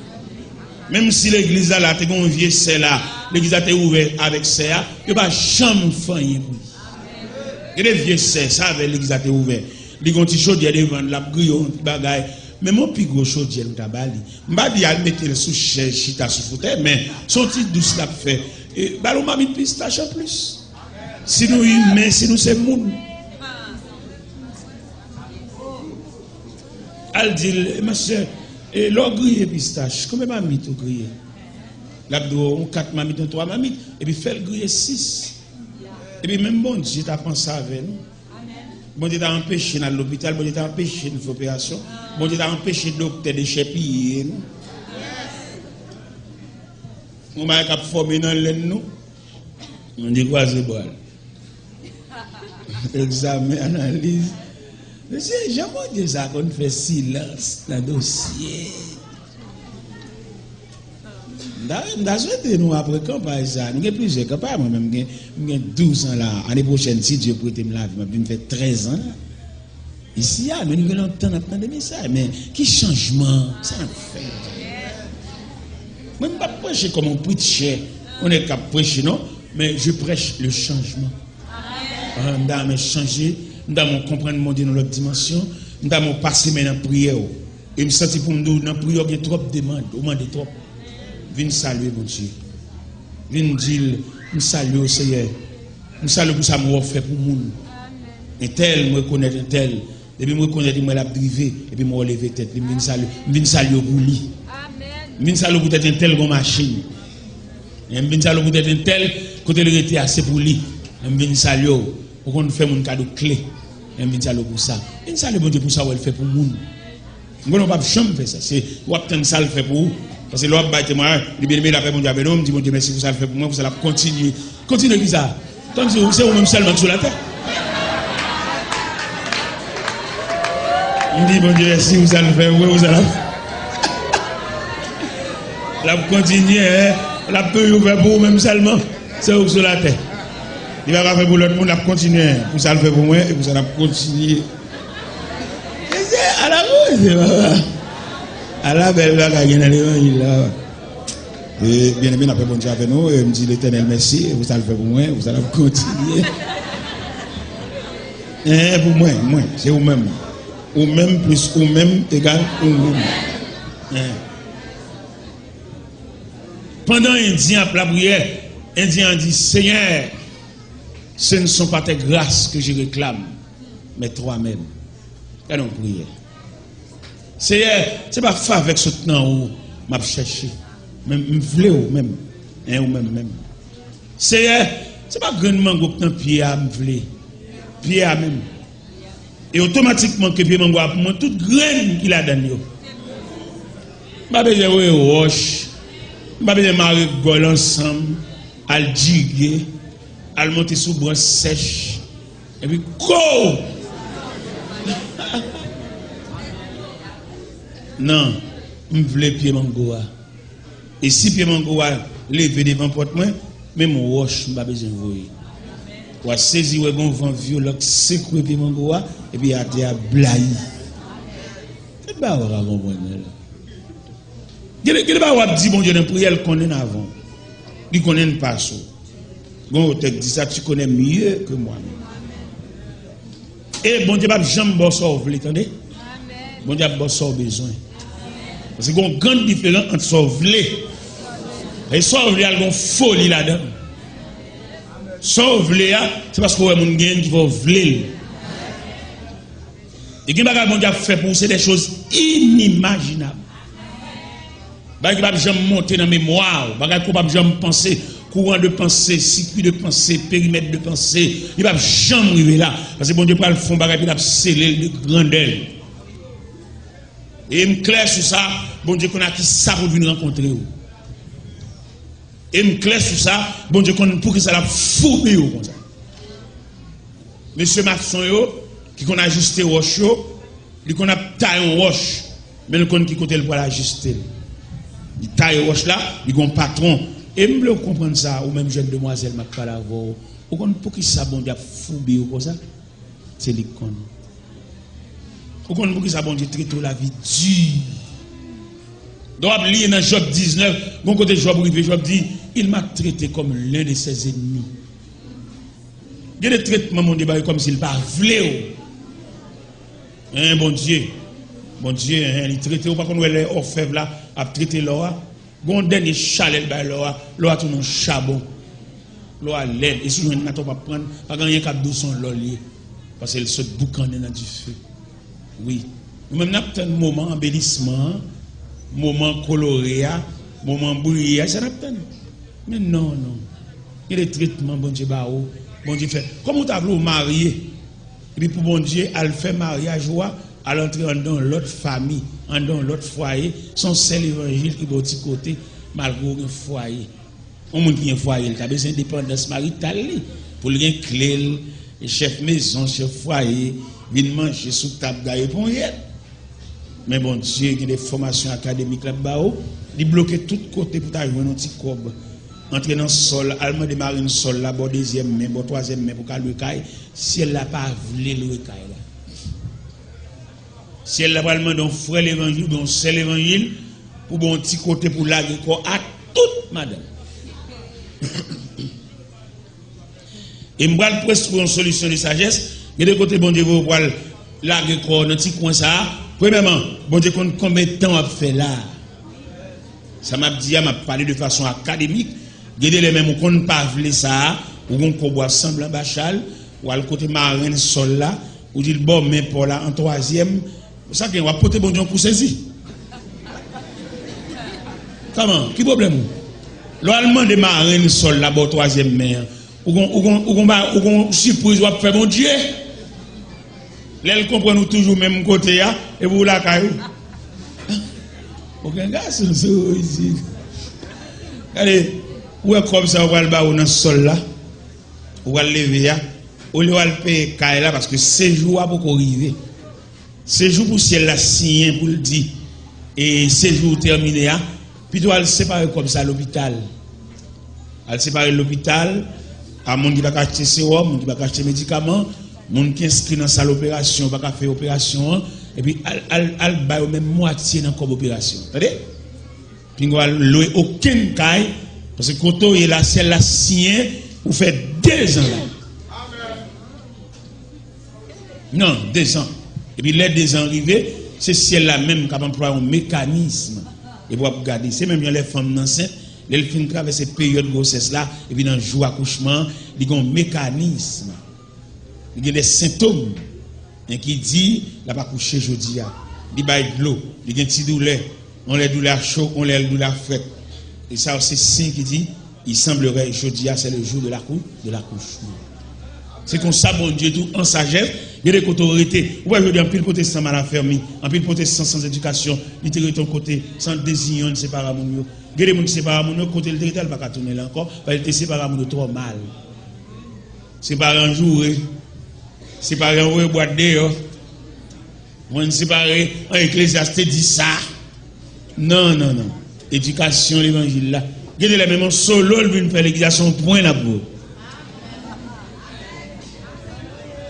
Menm si legliz la, la te gen yon vye sè la, Legliz la te ouvè avèk sè a, yo pa janm fè anyen pou li. Gen de vye sè, sa avè legliz la te ouvè. Li gen yon ti chodyè devan l, l ap griye yon ti bagay. Men yon pi gwo chodyè nou ta ba li. M pa di al mete l sou chèz, chita sou fotèy, men se yon ti dous l ap fè. E, ba l yon mamit pistach anplis. Si nou imen, si nou se moun. Al di l, "E, masè, e, lè w griye pistach, konbyen mamit ou griye?" L ap di w, "Yon kat mamit, yon twa mamit." Epi fè l griye sis. Epi menm Bondye ta panse avè nou. Bondye ta anpeche n al lopital, Bondye ta anpeche n fè operasyon, Bondye ta anpeche doktè dechèpiye nou. Yon bagay k ap fòme nan lenn nou, Bondye kwaze bra l. Egzamen, analiz. Mesye, jan Bondye sa konn fè silans nan dosye. M ta, m ta swete nou apre kanpay sa. Nou gen plizyè kanpay, mwen menm m gen, m gen douz an la. Ane pwochèn, si Dye prete m lavi, m ap vin fè trèz an la. Isi a, men nou gen lontan n ap tande mesaj. Men ki chanjman sa n ap fè? Mwen, m p ap preche kòm yon preacher, yon nèg k ap preche, non. Men je prêche le changement. Ah, m ta renmen chanje, m ta renmen konprann Bondye nan lòt dimansyon, m ta renmen pase men nan priyè w. E m santi pou m di w, nan priyè w gen twòp demann, ou mande twòp. Vin salye Bondye. Vin di l, "M salye w, Seyè. M salye w pou sa m wè w fè pou moun. Entèl, m rekonèt entèl. Depi m rekonèt li, m wè l ap drive. Epi m wè w leve tèt li. M vin salye, m vin salye w pou li. M vin salye w poutèt entèl gon machin. M vin salye w poutèt entèl, kote l rete a, se pou li. M vin salye w. Ou konn fè moun kado kle. M vin salye w pou sa. Vin salye Bondye pou sa w wè l fè pou moun." M konnen w p ap janm fè sa. Se, w ap tann sa l fè pou ou. Paske lè w ap bay temwayaj, li byeneme, lapè Bondye avè nou, m di Bondye mèsi pou sa l fè pou mwen, pou sa l ap kontinye. Kontinye ki sa? Kòmsi se ou menm sèlman ki sou latè. M di Bondye mèsi pou sa l fè pou mwen, pou sa l ap, l ap kontinye, hein? L ap toujou fè pou ou menm sèlman. Se ou ki sou latè. Li pa ka fè pou lòt moun, l ap kontinye. Pou sa l fè pou mwen, e pou sa l ap kontinye. Mesye, ala bon, mesye, papa. Ala bèl bagay gen nan levanjil la, papa. E, byeneme, n ap fè Bondye avè nou, e m di Letènèl mèsi, e pou sa l fè pou mwen, e pou sa l ap kontinye. Hein, pou mwen, mwen, se ou menm. Ou menm plis ou menm egal ou menm. Hein. Pandan Endyen ap lapriyè, Endyen an di, Seigneur, ce ne sont pas tes grâces que je réclame, mais toi-même. Gade yon priyè. Seyè, se pa favè k sot nan ou m ap chèche. Men m vle ou menm. En, ou menm menm. Seyè, se pa grenn mango k nan pye a m vle. Pye a menm. E otomatikman ke pye mango a pou mwen, tout grenn ki ladan l yo. M pa bezwen voye wòch. M pa bezwen mare gòl ansanm, al jige, al monte sou branch sèch. Epi ko! Non, m vle pye mango a. E si pye mango a leve devan pòt mwen, menm wòch m pa bezwen voye. W a sezi wè gon van vyolan k sekwe pye mango a, epi atè a blayi. Tout bagay w pa ka konprann nan la. Gen de, gen de bagay w ap di Bondye nan priyè, l konnen l avan w. Li konnen l pase w. Gon otè k di sa, tu connais mieux que moi-même. E Bondye p ap janm ba w sa w vle, tande. Bondye ap ba w sa w bezwen. Paske gon grann diferan ant sa w vle. E sa w vle a, l gon foli ladan l. Sa w vle a, se paske w wè moun genyen l ki fè w vle l. E gen bagay Bondye ap fè pou ou, se des choses inimaginables. Bagay ki p ap janm monte nan memwa w, bagay ke w p ap janm panse, kouran de panse, sikui de panse, perimèt de panse, li p ap janm rive la. Paske Bondye pral fè yon bagay, epi l ap sele l de grandè l. E m klè sou sa, Bondye konn a kisa pou l vin rankontre w. E m klè sou sa, Bondye konn poukisa l ap foube w konsa. Mesye mason yo, ki konn ajiste wòch yo, li konn ap taye yon wòch, men l konn ki kote l pral ajiste l. Li taye wòch la, li gon patwon. E m vle w konprann sa, ou menm jèn demwazèl m ap pale avè w. Ou konn poukisa Bondye ap foube w konsa? Se li k konn. Ou konn poukisa Bondye trete w lavi di? Lè w ap li nan Jòb diznèf, gon kote Jòb rive, Jòb di, Il m'a traité comme l'un de ses ennemis. Gen de tretman Bondye ba yo kòmsi l pa vle w. Hein, Bondye. Bondye, hein, li trete w, pa konn wè lè òfèv la ap trete lò a. Gon dènye chalè l bay lò a, lò a tounen yon chabon. Lò a lèd, e si w jwenn nan atò w p ap pran l, pa gen anyen k ap dou se yon lò l ye. Paske l sot boukannen nan dife. Wi. Nou menm n ap tann moman anbelisman an, moman kolore a, moman briye a, se sa n ap tann. Men non, non. Gen de tretman Bondye ba ou, Bondye fè. Kòman w ta vle w marye, epi pou Bondye al fè maryaj ou a, al antre anndan yon lòt fami, anndan yon lòt fwaye, se yon sèl levanjil ki ba w ti kote, malgre w gen fwaye. Yon moun ki gen fwaye, li ta bezwen endepandans marital li, pou l gen kle l, chèf mezon, chèf fwaye, vin manje sou tab gaye ponyèt. Men Bondye gen de fòmasyon akademik l ap ba ou, li bloke tout kote pou ta jwenn yon ti kòb. Antre nan sòl, al mande marenn sòl la, bò dezyèm men, bò twazyèm men pou ka lwe kay, syèl la pa vle lwe kay la. Syèl la pral mande yon frè levanjil oubyen yon sè levanjil pou ba w yon ti kote pou lage kò a tout madanm. E m pral prèske yon solisyon de sajès. Gen de kote Bondye voye w pral lage kò w nan ti kwen sa a. Premyèman, Bondye konn konbyen tan w ap fè la a. Sa m ap di a, m ap pale de fason akademik. Gen de lè menm ou konn pa vle sa a, ou gon kòb w ap sanble anba chal, w al kote marenn sòl la, ou di l ba w men pa w la an twazyèm. Sa gen, w ap pote Bondye yon kou sezi. Kòman? Ki pwoblèm ou? Lè w al mande marenn sòl la ba w twazyèm men an, ou gon, ou gon, ou gon, ba- ou gon sipriz w ap fè Bondye. Lè l konprann ou toujou menm kote a, epi w lakay ou. Okenn gason sou isit. Gade, ou wè kòb sa yo pral ba ou nan sòl la, ou pral leve a, olye w al peye kay la, paske sejou a poko rive. Se jou pou syèl la siyen pou l di, e sejou ou tèmine a, pito al separe kòb sa lopital. Al separe l lopital, a moun ki pa ka achte sewòm, moun ki pa ka achte medikaman, moun ki enskri nan sal operasyon, pa ka fè operasyon an, epi al, al, al ba yo menm mwatye nan kòb operasyon. Tande? Pinga w al lwe okenn kay, paske kote w ye la, syèl la siyen, ou fè dezan la. Non, dezan. Epi lè dezan rive, se syèl la menm k ap anplwaye yon mekanism. Epi w ap gade, se menm jan lè fanm nan ansent, lè l fin travèse peryòd gwosès la, epi nan jou akouchman an, li gen yon mekanism. Li gen de sentòm, en, ki di l ap akouche jodi a. Li bay dlo, li gen ti doulè, yon lè doulè a cho, yon lè doulè a frèt. E sa yo se siy ki di, il semblerait jodi a c'est le jour de l'accou- de l'accouchement. Se konsa Bondye tou an sajès, gen de kote w rete. Ou wè jodi anpil pwotestan mal afèmi, anpil pwotestan san edikasyon, li te rete yon kote, san deziyon, li separe a moun yo. Gen de moun ki separe a moun yo, kote l te rete a, li pa ka tounen la ankò, paske li te separe a moun yo twò mal. Separe an joure, separe an voye bwat deyò. Mwen separe an Eklezyas te di sa. Non, non, non. Edikasyon levanjil la. Gen de lè menm yon solo l vin fè legliz la se yon pwen l ap voye.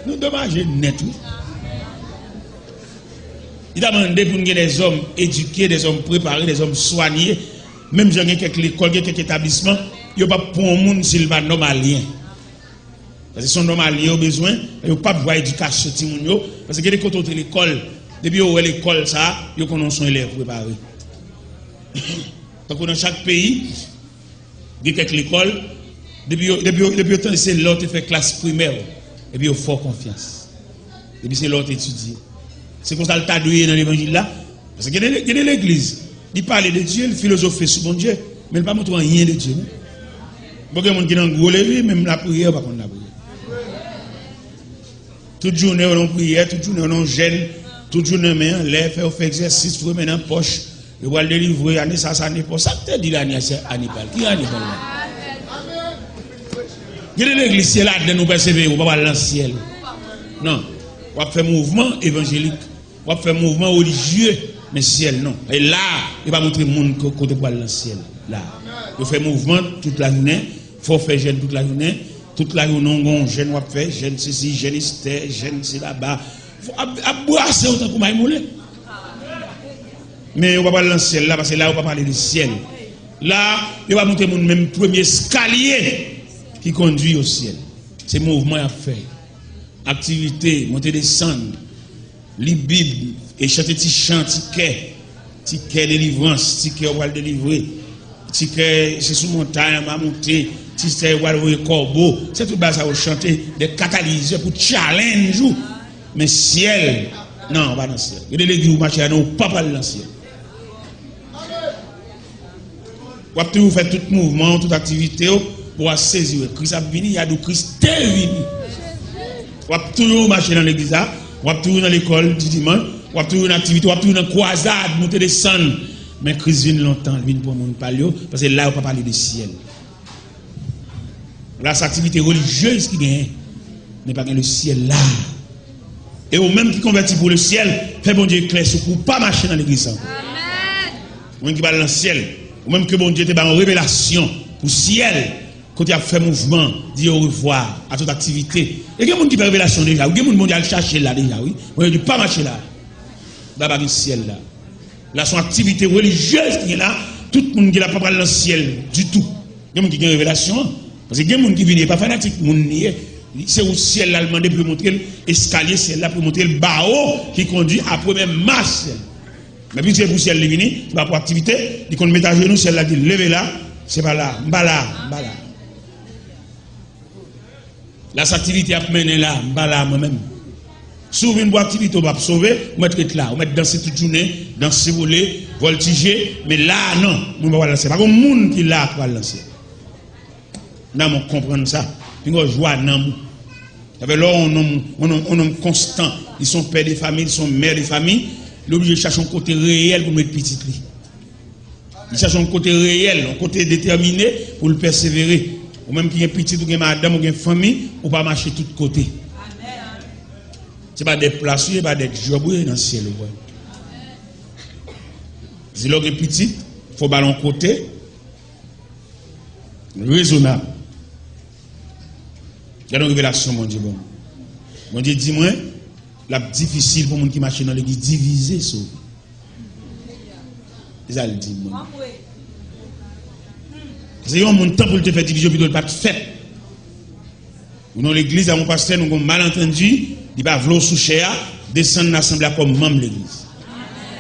Nou domaje nèt, wi. Li ta mande pou n gen dèzòm edike, dèzòm prepare, dèzòm swanye. Menm jan gen kèk lekòl, gen kèk etablisman, yo p ap pran yon moun si l pa nòmalyen. Paske se yon nòmalyen yo bezwen, yo p ap vwa edikasyon timoun yo, paske gen de kote w te lekòl, depi yo wè lekòl sa a, yo konnen w se yon elèv prepare. Tankou nan chak peyi, gen kèk lekòl, depi yo, depi yo, depi yo tande se lè w te fè klas primè, epi yo fè w konfyans. Depi se lè w te etidye. Se konsa l ta dwe ye nan levanjil la. Paske gen de, gen de legliz, li pale de Dye, li filozofe sou Bondye, men li pa montre w anyen de Dye, non. Bon, gen moun ki nan gwo legliz, menm lapriyè, yo pa konn lapriyè. Tout jounen, yo nan priyè, tout jounen, yo nan jèn, tout jounen, men anlè, fè yo fè egzèsis, fouye men nan pòch, yo pral delivre, ane sa, sa, ane pòch. Sa k te di l ane a, se ane pa l. Ki ane pa l la? Gen de legliz, se ladan nou pèsevere, ou pa pral nan syèl. Non. W ap fè mouvman evanjelik. W ap fè mouvman relijye, men syèl non. E la, yo pa montre moun ko- kote pou al nan syèl. La. Yo fè mouvman tout lajounen, fè w fè jèn tout lajounen, tout lajounen w gon jèn w ap fè, jèn sesi, jèn Estè, jèn silaba. Fò ap, ap brase w tankou may moulen. Men yo pa pral nan syèl la, paske la yo pa pale de syèl. La, yo va montre moun menm premye eskalye ki kondui o syèl. Se mouvman y ap fè. Aktivite, monte desann, li Bib, e chante ti chan, ti kè, ti kè delivrans, ti kè w pral delivre, ti kè se sou montay anba monte, ti kè w pral voye kòbo. Se tout bagay sa yo chante, de katalizè pou challenge ou. Men syèl, non, w pa nan syèl. Gen de legliz ou mache la, non, ou pa pral nan syèl. W ap toujou fè tout mouvman w, tout aktivite w, pou w a sezi wè Kris ap vini, y a di w Kris te vini. W ap toujou mache nan legliz la, w ap toujou nan lekòl di dimanch, w ap toujou nan aktivite, w ap toujou nan kwazad, monte desann. Men Kris vin lontan, l vin pran moun pa l yo, paske la yo pa pale de syèl. La se aktivite relijyez ki genyen, men pa gen lesyèl la. E ou menm ki konvèti pou lesyèl, fè Bondye klè sou kou, pa mache nan legliz sa ankò. Ou menm ki pral nan syèl, ou menm ke Bondye te ba yon revelasyon pou syèl, kote y ap fè mouvman, di orevwa a tout aktivite. E gen moun ki fè revelasyon deja, wi, gen moun Bondye al chache la deja, wi. Bondye di, pa mache la. La pa gen syèl la. La se yon aktivite relijyez ki gen la, tout moun ki la pa pral nan syèl ditou. Gen moun ki gen revelasyon an. Paske gen moun ki vini, e pa fanatik moun li ye. Se wout syèl la l mande pou yo montre l, eskalye syèl la pou yo montre l, bawo ki kondui a premye mach syèl. Men piske pou syèl li vini, se pa pou aktivite, li konn met ajenou, syèl la di, leve la, se pa la, m pa la, m pa la. La se aktivite y ap mennen la, m pa la mwen menm. Si w vin pou aktivite, w p ap sove, ou mèt ret la, ou mèt danse tout jounen, danse, vole, vòltije, men la a non, moun pa pral nan syèl. Pa gen moun ki la a k pral nan syèl. Nanm ou konprann sa, pinga w jwa nanm ou. Sa fè lè w yon nonm, yon nonm, yon nonm konstan, li se yon pè de fanmi, li se yon mè de fanmi, li oblije chache yon kote reyèl pou l met pitit li. Li chache yon kote reyèl, yon kote detèmine pou l pèsevere. Ou menm ki gen pitit, ou gen madanm, ou gen fanmi, ou pa mache tout kote. Se pa de plas ou ye, se pa de djòb ou ye nan syèl ou pral. Se lè w gen pitit, fò w ba l yon kote rezonab. Gade yon revelasyon Bondye ban m. Bondye di mwen, l ap difisil pou moun ki mache nan legliz divize sove. Se sa l di m, mwen. Paske yon moun, tan pou l te fè divizyon, pito l pa t fèt. Ou nan legliz a, yon pastè, nou gon malantandi, li pa vle w sou chè a, desann nan asanble a kòm manm legliz.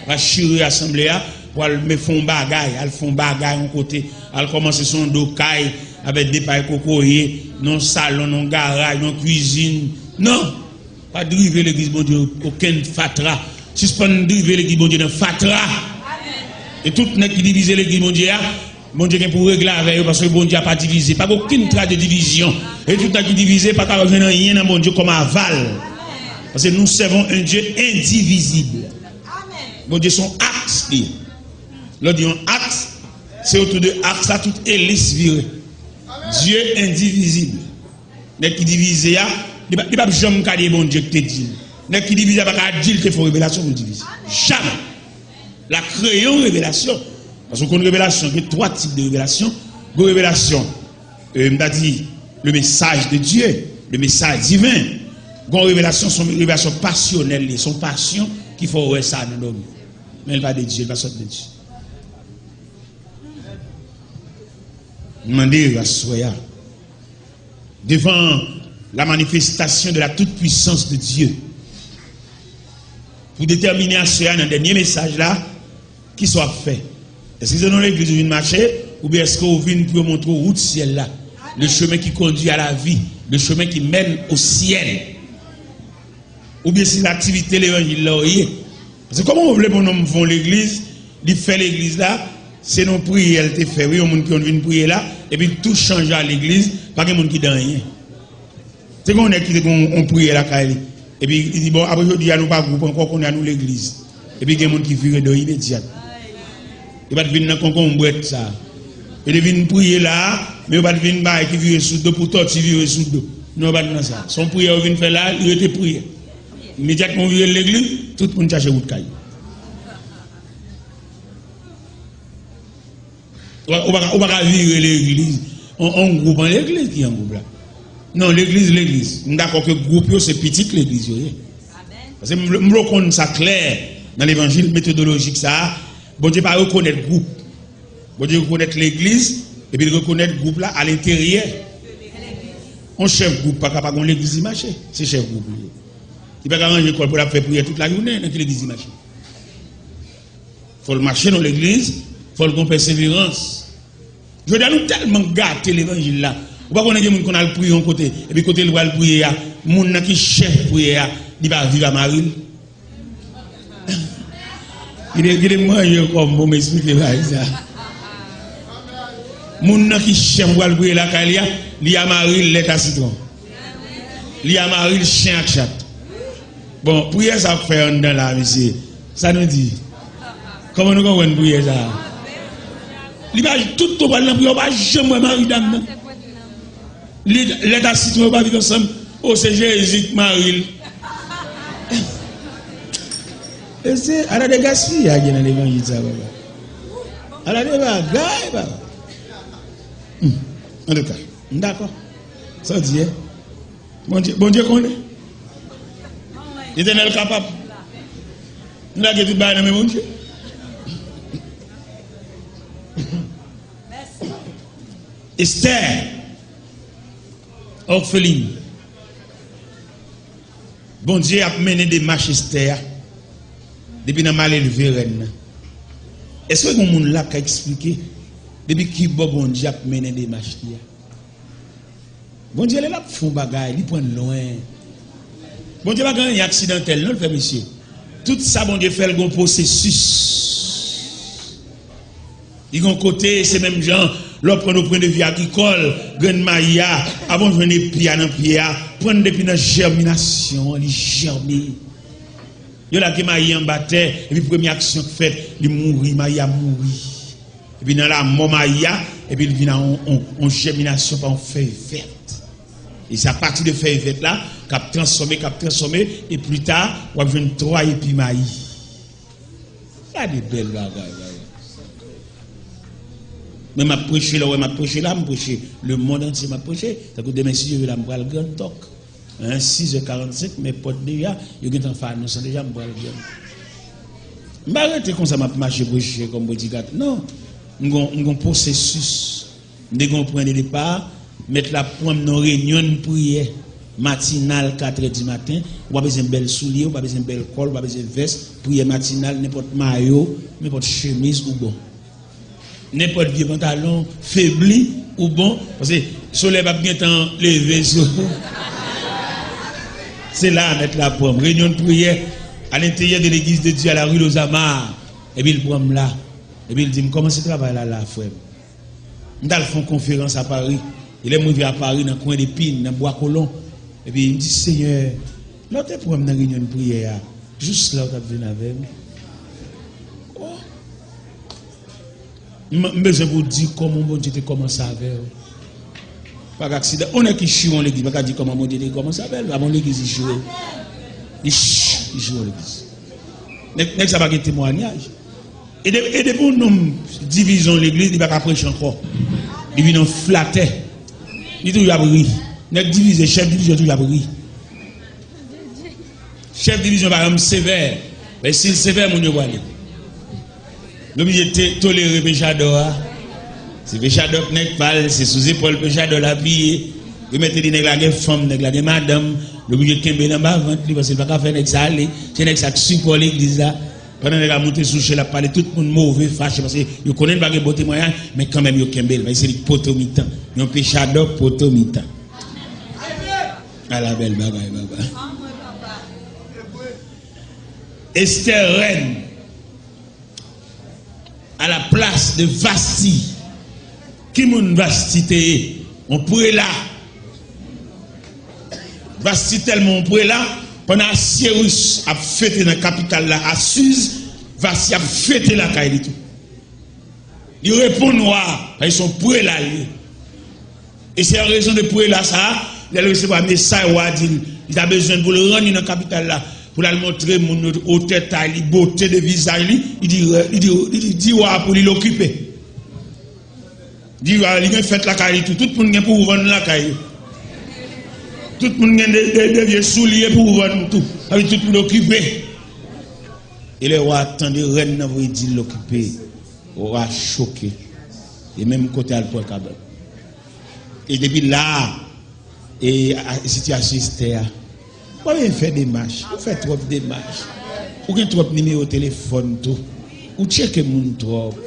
Pa chire asanble a, pou al me fè yon bagay, al fè yon bagay yon kote, al kòmanse sou yon do kay, avèk de pay kokoye, nan yon salon, nan yon garaj, nan yon kwizin. Non! Pa drive legliz Bondye okenn fatra. Sispann drive legliz Bondye nan fatra. E tout nèg ki divize legliz Bondye a, Bondye gen pou regle avè yo, paske Bondye a pa divize. Pa gen okenn tras de divizyon. E tout nèg ki divize pa ka jwenn anyen nan Bondye kòm aval. Paske nous servons un Dieu indivisible. Bondye se yon aks li ye. Lè w di yon aks, se otou de aks la tout elis vire. Dieu indivisible. Nèg ki divize a, li pa, li p ap janm ka di e Bondye ki te di l. Nèg ki divize a pa ka di l te fè yon revelasyon pou l divize. Jamè. L a kreye yon revelasyon. Paske w konn revelasyon, gen twa tip de revelasyon. Gon revelasyon, euh, m ta di, le message de Dieu, le message divin. Gon revelasyon, se yon revelasyon pasyonèl li ye, se yon pasyon ki fè w wè sa nan dòmi. Men l pa de Dye, l pa sot de Dye. M mande aswè a, devant la manifestation de la toute-puissance de Dieu, pou detèmine aswè a nan dènye mesaj la, kisa w ap fè? Èske se nan legliz ou vin mache, oubyen èske w vin pou yo montre w wout syèl la, le chemin qui conduit à la vie, le chemin qui mène au ciel? Oubyen se nan aktivite levanjil la w ye? Paske kòman w vle pou yon nonm fè yon legliz, li fè legliz la, se nan yon priyè l te fè, wi, yon moun ki konn vin priye la, epi l tou chanje a legliz, pa gen moun ki di anyen. Te gen yon nèg ki te gen yon, yon priyè lakay li, epi li di, bon, apre jodi a nou pa gwoup ankò, kounye a nou legliz. Epi gen moun ki vire do imedyat. Yo pa t vin nan konkonbrèt sa. Yo te vin priye la, men yo pa t vin bay ki vire sou do pou tòti vire sou do. Non, yo pa t nan sa. Se yon priyè yo vin fè la, li rete priyè. Imedyatman yo vire legliz, tout moun chache wout kay yo. Ou pa, ou pa ka, ou pa ka vire legliz. On, on gwoup an legliz ki an gwoup la. Non, legliz, legliz. M dakò ke gwoup yo se pitit legliz yo ye. Paske m vle, m vle w konn sa klè nan levanjil metodolojik sa a. Bondye pa rekonèt gwoup. Bondye rekonèt legliz, epi l rekonèt gwoup la alenteryè. Yon chèf gwoup pa ka pa gen yon legliz li mache, se chèf gwoup li ye. Li pa ka ranje kò l pou l ap fè priyè tout lajounen, nan ki legliz li mache? Fò l mache nan legliz, fò l gen pèseverans. Jodi a nou tèlman gate levanjil la. Ou pa konnen gen moun konn al priye yon kote, epi kote l pral priye a, moun nan ki chèf priyè a, li pa viv a mari l. Gide, gide manje kòm pou m esplike bagay sa. Moun nan ki chèf pral priye lakay li a, li a mari l lèt a sitwon. Li a mari l chen ak chat. Bon, priyè sa ap fè anndan la, mesye. Sa nou di? Kòman nou konprann priyè sa? Li pa tout tan pral nan priyè, ou pa janm wè mari dam nan. Li lèt a sitwon yo pa viv ansanm. O, se Jezi k mari l. E se ala de gaspiyay gen nan levanjil sa, papa. Ala de bagay, papa. Hmm. Antouka, m dakò. Sa w di, eh? Bondye, Bondye konnen. Letènèl kapab. Nou lage tout bagay nan men Bondye. Estè, òfelin. Bondye ap mennen demach Estè a depi nan malelve rèn nan. Èske gen moun la k ka eksplike depi ki bò Bondye ap mennen demach li a? Bondye, lè l ap fè yon bagay, li pran n lwen. Bondye pa gen anyen aksidantèl, non, l fè mesye. Tout sa Bondye fè, l gen yon pwosesis. Li gen yon kote, se menm jan, lè w pran yon pwendvi agrikòl, grenn mayi a, avan w jwenn epi a nan pye a, pran depi nan jèminasyon an, li jème. Yo lage mayi anba tè, epi premye aksyon k fèt, li mouri, mayi a mouri. Epi nan lanmò mayi a, epi l vin a yon, yon, yon jèminasyon pa yon fèy vèt. E se apati de fèy vèt la, k ap transfòme, k ap transfòme, e pli ta, w ap jwenn twa epi mayi. Gade bèl bagay, bagay. Mwen m ap preche, lè w wè m ap preche la, m preche lemonn antye, m ap preche. Tankou demen, si Dye vle, la m pral Grand Talk. Hein, sis è karannsenk, men pòt deja, yo gentan fè anons lan deja, m pral Grand. M pa rete konsa, m ap mache preche kòm predikatè. Non, m gon, m gon pwosesis. M te gen yon pwen de depa, mèt la pran m nan reyinyon priyè matinal, katrè di maten. Ou pa bezwen bèl soulye, ou pa bezwen bèl kòl, ou pa bezwen vès, priyè matinal, nenpòt mayo, nenpòt chemiz ou bon. Nenpòt vye pantalon febli ou bon, paske solèy p ap gentan leve sou ou. Se la mèt la pran m. Reyinyon priyè à l'intérieur de l'église de Dieu à la rue Lozama. Epi l pran m la. Epi l di m, kòmanse travay la la, frè m. M t al fè yon konferans a Pari. E lè m rive a Pari, nan kwen de Pin, nan Bwa Kolon, epi m di, Senyè, lè w te pran m nan reyinyon priyè a, jis la w t ap vin avè m? Oh! M, m bezwen pou w di kòman Bondye te kòmanse avè w. Pa gen aksidan. On nèg ki chire yon legliz, pa ka di kòman Bondye te kòmanse avè l. Pa bon legliz li chire. Li ch-, li chire yon legliz. Nèg, nèg sa pa gen temwayaj. E de-, e depi yon nonm divizyon legliz, li pa ka preche ankò. Li vin yon flatè. Li toujou ap ri. Nèg divize, chèf divizyon toujou ap ri. Chèf divizyon, pa janm sevè. Men si l sevè, moun yo prale. L oblije te-, tolere pechadò a. Se pechadò k nèg pa l, se sou zepòl pechadò l apiye. Yo mete li, nèg la gen fanm, nèg la gen madanm. L oblije kenbe l anba vant li, paske l pa ka fè nèg sa ale. Se nèg sa k sipò legliz la. Pandan nèg la monte sou chè, l ap pale tout moun move, fache, paske yo konnen l pa gen bon temwayaj, men kanmenm yo kenbe l, paske se li k poto mitan. Yon pechadò poto mitan. Ala bèl bagay, papa. Estè rèn, à la place de Vasti. Ki moun Vasti te ye? Yon prela. Vasti tèlman yon prela, pandan Asyeris ap fete nan kapital la, Asiz, Vasti ap fete lakay li tou. Li reponn wa a, paske se yon prela li ye. E se an rezon de prela sa a, lè l resevwa mesaj wa a di l, li ta bezwen l pou l rann li nan kapital la, pou l al montre moun yo otè tay li, bote de vizaj li, li di, li di, li di, di wa a pou li l okipe. Di wa a, li gen fèt lakay li tou, tout moun gen pou vann lakay yo. Tout moun gen de, de, de vye soulye pou vann tou. Sa vle di tout moun okipe. E lè wa a tande rèn nan voye di l okipe, wa a choke. E menm kote al pran kabann. E depi la, e, a, sitiyasyon Estè a, ou pa bezwen fè demach. Ou fè twòp demach. Ou gen twòp nimewo telefòn tou. Ou tcheke moun twòp.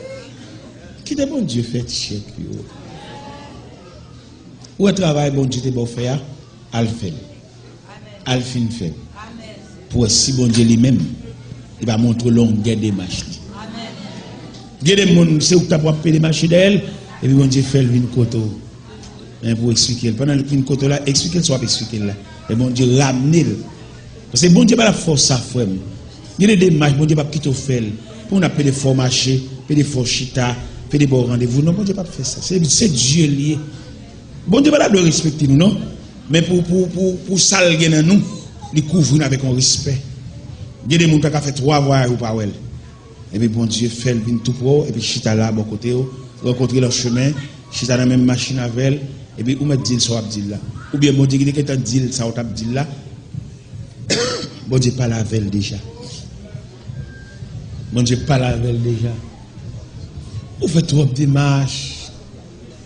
Kite Bondye fè tchèk yo. Ou wè travay Bondye te ba w fè a, al fè l. Al fin fè l. Pou wè si Bondye li menm, li pa montre w longè demach li. Gen de moun, se ou k t ap w ap pede mache dèyè l, epi Bondye fè l vin kote w. Men pou w eksplike l. Pandan l vin kote w la, eksplike l sa w ap eksplike l la. E Bondye ramne l. Paske Bondye pa t ap fè w sa, frè m. Gen de demach, Bondye p ap kite w fè l. Pou moun ap pede fè w mache, pede fè w chita, pede ba w randevou. Non, Bondye p ap fè sa. Se, se Dye l ye. Bondye pa ta dwe respekte nou, non. Men pou, pou, pou, pou sa l gen nan nou, li kouvri n avèk yon respè. Gen de moun pa ka fè twa vwayaj ou pa wè l. Epi Bondye fè l vin tou pre w, epi chita la bò kote w, rankontre l an chemen, chita nan menm machin avè l, epi ou mèt di l sa w ap di l la. Oubyen Bondye ki te gentan di l sa w t ap di l la, Bondye pale avè l deja. Bondye pale avè l deja. Ou fè twòp demach,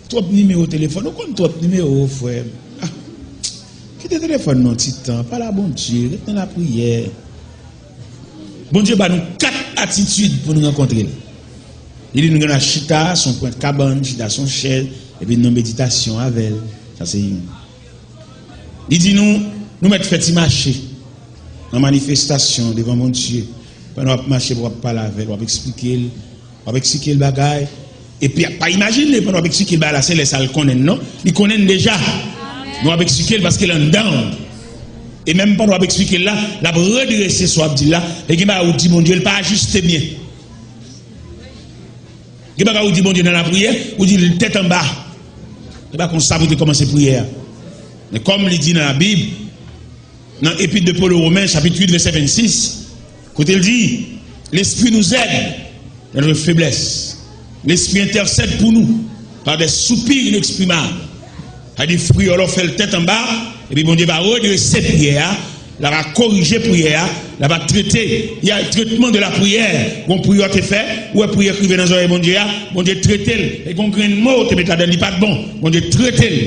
twòp nimewo telefòn, ou konn twòp nimewo, frè m. Ah, kite telefòn nan ti tan, pale a Bondye, ret nan lapriyè. Bondye ba nou kat atitid pou nou rankontre l. Li di nou gen dwa chita sou yon pwent kabann, chita sou yon chèz, epi nou meditasyon avè l. Sa se youn. Li di nou, nou mèt fè ti mache nan manifestasyon devan Bondye. Pandan w ap mache, w ap pale avè l, w ap eksplike l, w ap eksplike l bagay. Epi, pa imajine, pandan w ap eksplike l bagay la, se lè sa l konnen l, non. Li konnen l deja. Men w ap eksplike l paske l anndan w. E menm pandan w ap eksplike l la, l ap redrese sa w ap di l la. E gen bagay ou di Bondye, l pa ajiste byen. Gen bagay ou di Bondye nan lapriyè, ou di l tèt anba. Se pa konsa pou te kòmanse priyè a. Men kòm li di nan Labib, nan Epître de Paul aux Romains, chapitre huit, verset vingt-six, kote l di, L'Esprit nous aide dans notre faiblesse. L'Esprit intercède pour nous par des soupirs inexprimables. Sa di, priyè w la w fè l tèt anba, epi Bondye va redrese priyè a, l ap korije priyè a, l ap trete, y a traitement de la prière. Gon priyè w te fè, ou wè priyè k rive nan zòrèy Bondye a, Bondye trete l. E gon grenn mo w te met ladan l, li pa t bon, Bondye trete l.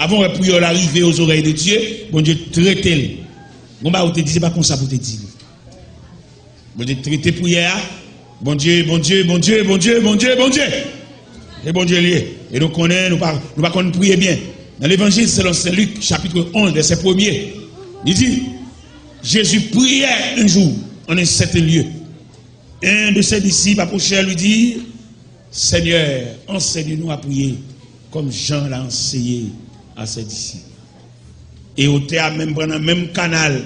Avan w wè priyè w la rive aux oreilles de Dieu, Bondye trete l. Gon bagay ou te di, se pa konsa pou w te di l. Bondye trete priyè a. Bondye, Bondye, Bondye, Bondye, Bondye, Bondye. E Bondye l ye. E nou konnen, nou pa, nou pa konn priye byen. Nan Levanjil selon Saint Luc, chapitre onze, verset premier, li di, Jésus priait un jour en un certain lieu. Un de ses disciples approchèrent lui dire, Seigneur, enseigne-nous à prier comme Jean l'a enseigné à ses disciples. E otè a menm pran nan menm kanal,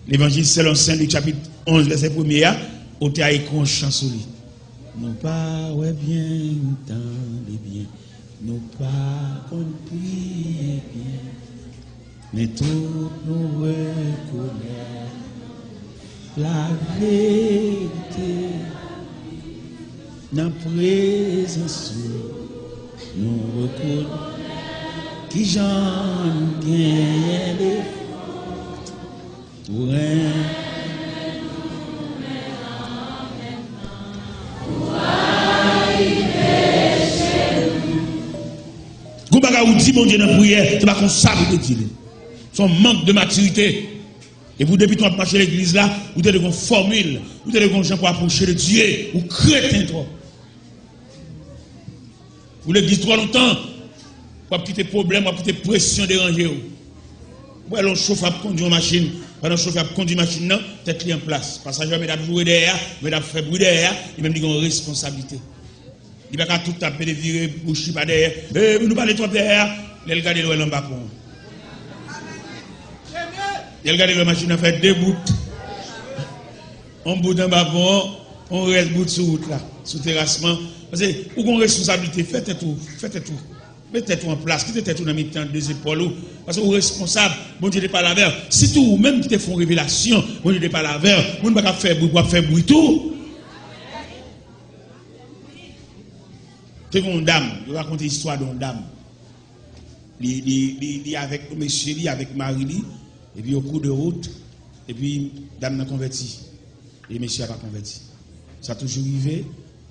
Levanjil selon Saint Luc chapitre onze, verset premier a, otè a ekri yon chan sou li. Nou pa wè byen, tande byen, nou pa konn priye byen, men tout nou rekonèt laverite nan prezans ou. Nou rekonèt kijan n genyen defo. Ou renmen nou, men an menm tan ou rayi peche nou. Gon bagay ou di Bondye nan priyè, se pa konsa pou te di li. Se yon mank de matirite. Epi w, depi tan w ap mache legliz la, ou te dwe gon fòmil, ou te dwe gon jan pou apwoche de Dye, ou kreten twòp. Ou legliz twò lontan, w ap kite pwoblèm, w ap kite presyon deranje w. Ou wè lè yon chofè ap kondui yon machin, pandan chofè ap kondui machin nan, tèt li an plas. Pasajè yo mèt ap joure dèyè a, mèt ap fè bri dèyè a, li menm li gen yon responsablite. Li pa ka tout tan ap pede vire bouch li pa dèyè. E, nou pale twòp dèyè a. Lè l gade l wè l anba pon an. Lè l gade l wè machin nan fè de bout. Yon bout anba pon an, yon rès bout sou wout la, sou terasman. Paske ou gen yon responsablite, fè tèt ou, fè tèt ou. Met tèt ou an plas, kite tèt ou nan mitan de zepòl ou. Paske ou responsab, Bondye te pale avè w. Sitou ou menm ki te fè yon revelasyon, Bondye te pale avè w. Moun pa ka fè bri pou w ap fè bri tou. Te gen yon dam, yo rakonte istwa de yon dam. Li, li, li, li avèk yon mesye li, avèk mari li, epi yo kou de wout, epi dam nan konvèti, e mesye a pa konvèti. Sa toujou rive,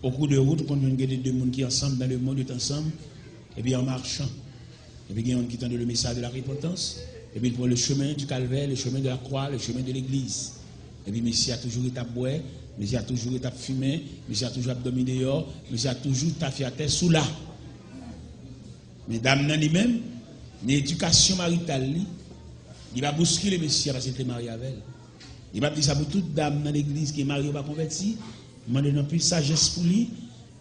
Au cours de route, ou konn jwenn gen de, de moun ki ansanm, dans le monde, yo t ansanm, epi an machan, epi gen youn ki tande le message de la repentance, epi il prend le chemin du calvaire, le chemin de la croix, le chemin de l'église. Epi mesye a toujou ret ap bwè, mesye a toujou ret ap fimen, mesye a toujou ap dòmi deyò, mesye a toujou tafyatè sou la. Men dam nan li menm, nan edikasyon marital li, li pa bouskile mesye a paske li te marye avè l. Li p ap di sa pou tout dam nan legliz ki mari yo pa konvèti, m mande nou anpil sajès pou li,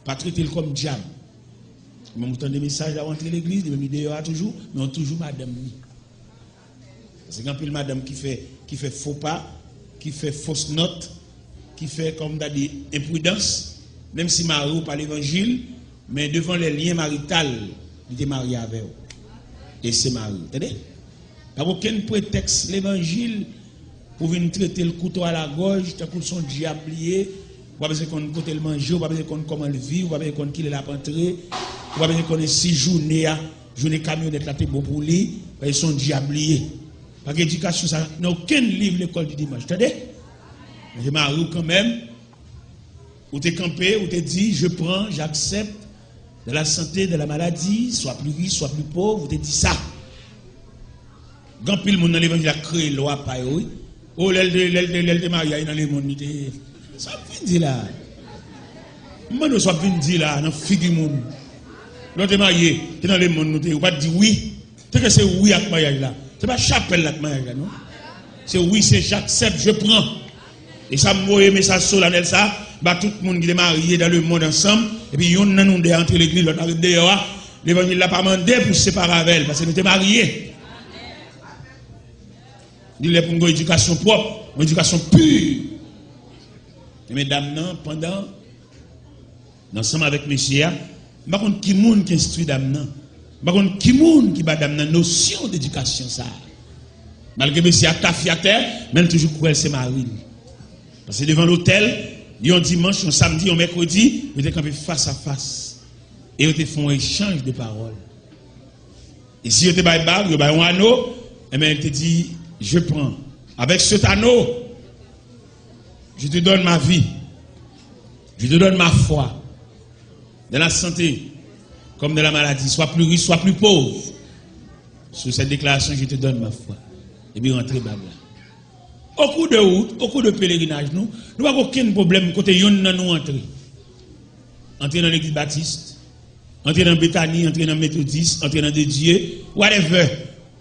pa trete l kòm dyab. Menm ou tande mesaj la, ou antre legliz, li menm li deyò a toujou, men ou toujou madanm li. Paske gen anpil madanm ki fè, ki fè fo pa, ki fè fos nòt, ki fè, kòm m ta di, enpridans, menm si mari w pa levanjil, men devan lè lyen marital, li te marye avè w. E se mari w, tande? Pa gen okenn pretèks levanjil pou vin trete l kouto a la gòj, tankou l se yon dyab li ye, ou pa bezwen konn kote l manje, ou pa bezwen konn kòman l viv, ou pa bezwen konn kilè l ap antre, ou pa bezwen konnen si jounen a, jounen kamyonèt la te bon pou li, paske se yon dyab li ye. Pa gen edikasyon sa nan okenn liv lekòl di dimanch, tande? Men se mari w kanmenm, ou te kanpe, ou te di, je prends, j'accepte, dans la santé, dans la maladie, soit plus riche, soit plus pauvre, ou te di sa. Gen anpil moun nan levanjil la k kreye lwa pa yo, wi. O, lè l te, lè l te, lè l te marye a, nan lemonn li te ye. Sa w ap vin di la? M mande w sa w ap vin di la, nan figi moun. Lè w te marye, te nan lemonn nou te ye. Ou pa t di wi. Teke se wi ak maryaj la. Se pa chapèl la ak maryaj la, non. Se wi, se j'accepte, je prends. E sa m voye mesaj solanèl sa ba tout moun ki te marye dans le monde ansanm, epi yonn nan nou de a antre legliz, lòt la ret deyò a. Levanjil la pa mande pou separe avè l, paske nou te marye. Li lè pou n gen yon edikasyon pwòp, yon edikasyon pi. E medam nan, pandan Ansanm avèk mesye a, m pa konn ki moun ki enstwi dam nan. M pa konn ki moun ki ba dam nan nosyon dedikasyon sa a. Malgre mesye a tafyatè, men l toujou kwè l se mari l. Paske devan lotèl, yon dimanch, yon samdi, yon mèkredi, yo te kanpe fas a fas. E yo te fè yon echanj de pawòl. E si yo te bay bag, yo bay yon ano, enben, li te di, je prends. Avec cet anneau, je te donne ma vie. Je te donne ma foi. Dans la santé, comme dans la maladie, soit plus riche, soit plus pauvre. Sous cette déclaration, je te donne ma foi. Epi rantre bag la. Au cours de route, au cours de pèlerinaj nou, nou pa gen okenn pwoblèm kote yonn nan nou antre. Antre nan legliz batis, antre nan Betani, antre nan Metodis, antre nan De Dieu, whatever.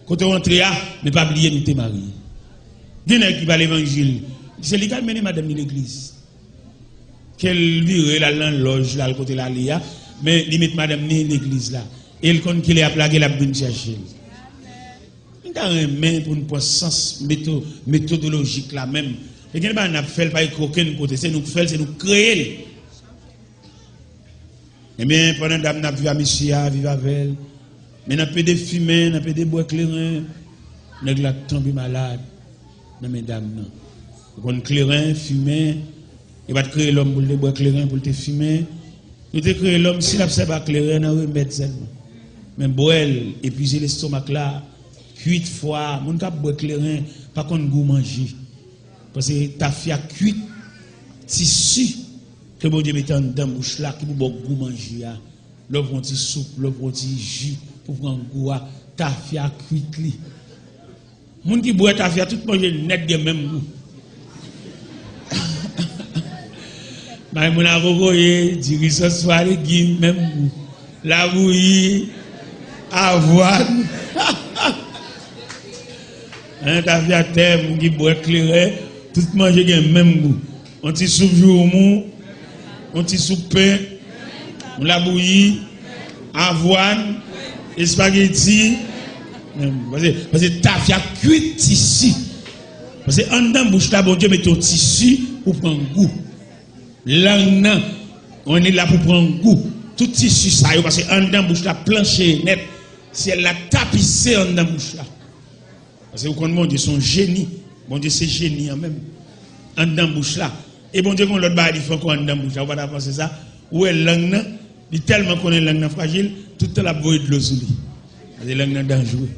Kote w antre a, men pa bliye nou te marye. Gen nèg ki ba levanjil, se li k al mennen madanm li legliz. Ke l vire, l al nan lòj la, l kote l ale a, men li met madanm ni legliz la. E l konn kilè y ap lage l, ap vin chèche l. M ta renmen pou n pran sans meto-, metodolojik la menm. E gen bagay n ap fè l pa ekri okenn kote. Se nou k fè l, se nou k kreye l. Ebyen, pandan dam nan ap viv a mesye a, viv avè l, men nan pede fimen, nan pede bwè kleren, nèg la tonbe malad nan men dam nan. Ou konn kleren, fimen, yo pa t kreye lòm pou l te bwè kleren, pou l te fimen. Yo te kreye lòm si l ap sèvi ak kleren nan remèd sèlman. Men bwè l, epize lestomak la, kuit fwa, moun k ap bwè kleren pa konn gou manje. Paske tafya kuit, tisi ke Bondye mete anndan bouch la, ki pou ba w gou manje a. Lè w pran ti soup, lè w pran ti ji pou pran gou a, tafya kuit li. Moun ki bwè tafya, tout manje nèt gen menm gou. Bay moun la kokoye, diri sòs swa legim, menm gou. Labouyi, avwàn. Hein, tafyatè, moun ki bwè kleren, tout manje gen menm gou. Yon ti soup joumou, yon ti soup pen, yon labouyi, avwàn, espageti, menm gou. Paske, paske tafya kuit tisi. Paske anndan bouch la, Bondye mete yon tisi pou pran gou. Lang nan, li la pou pran gou. Tout tisi sa yo, paske anndan bouch la planche nèt. Syèl la tapise anndan bouch la. Paske ou konn Bondye se yon jeni. Bondye se jeni an menm. Anndan bouch la. E Bondye gen yon lòt bagay li fè ankò anndan bouch la. Ou pa ta panse sa? Ou wè lang nan, li tèlman konnen lang nan frajil, tout tan l ap voye dlo sou li. Paske lang nan danjre.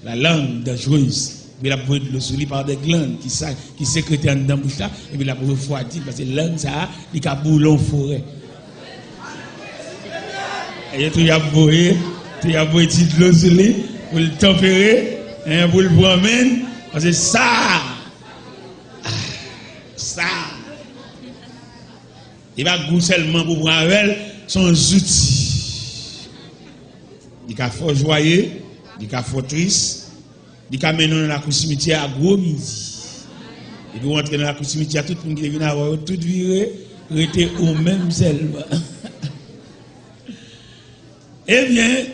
La langue dangereuse. Epi l ap voye dlo sou li par des glandes ki sa, ki sekrete anndan bouch la, epi l ap refwadi l, paske lang sa a, li ka boule yon forè. Yo tou y ap voye, tou y ap voye ti dlo sou li, pou l tanpere, en, pou l pran men, paske sa, sa, e pa gou sèlman pou pran avè l, se yon zouti. Li ka fè w jwaye, li ka fè w tris, li ka mennen w nan lakou simityè a gwo midi. Epi w antre nan lakou simityè a, tout moun ki te vin avè w yo, tout vire, rete ou menm sèlman. Ebyen,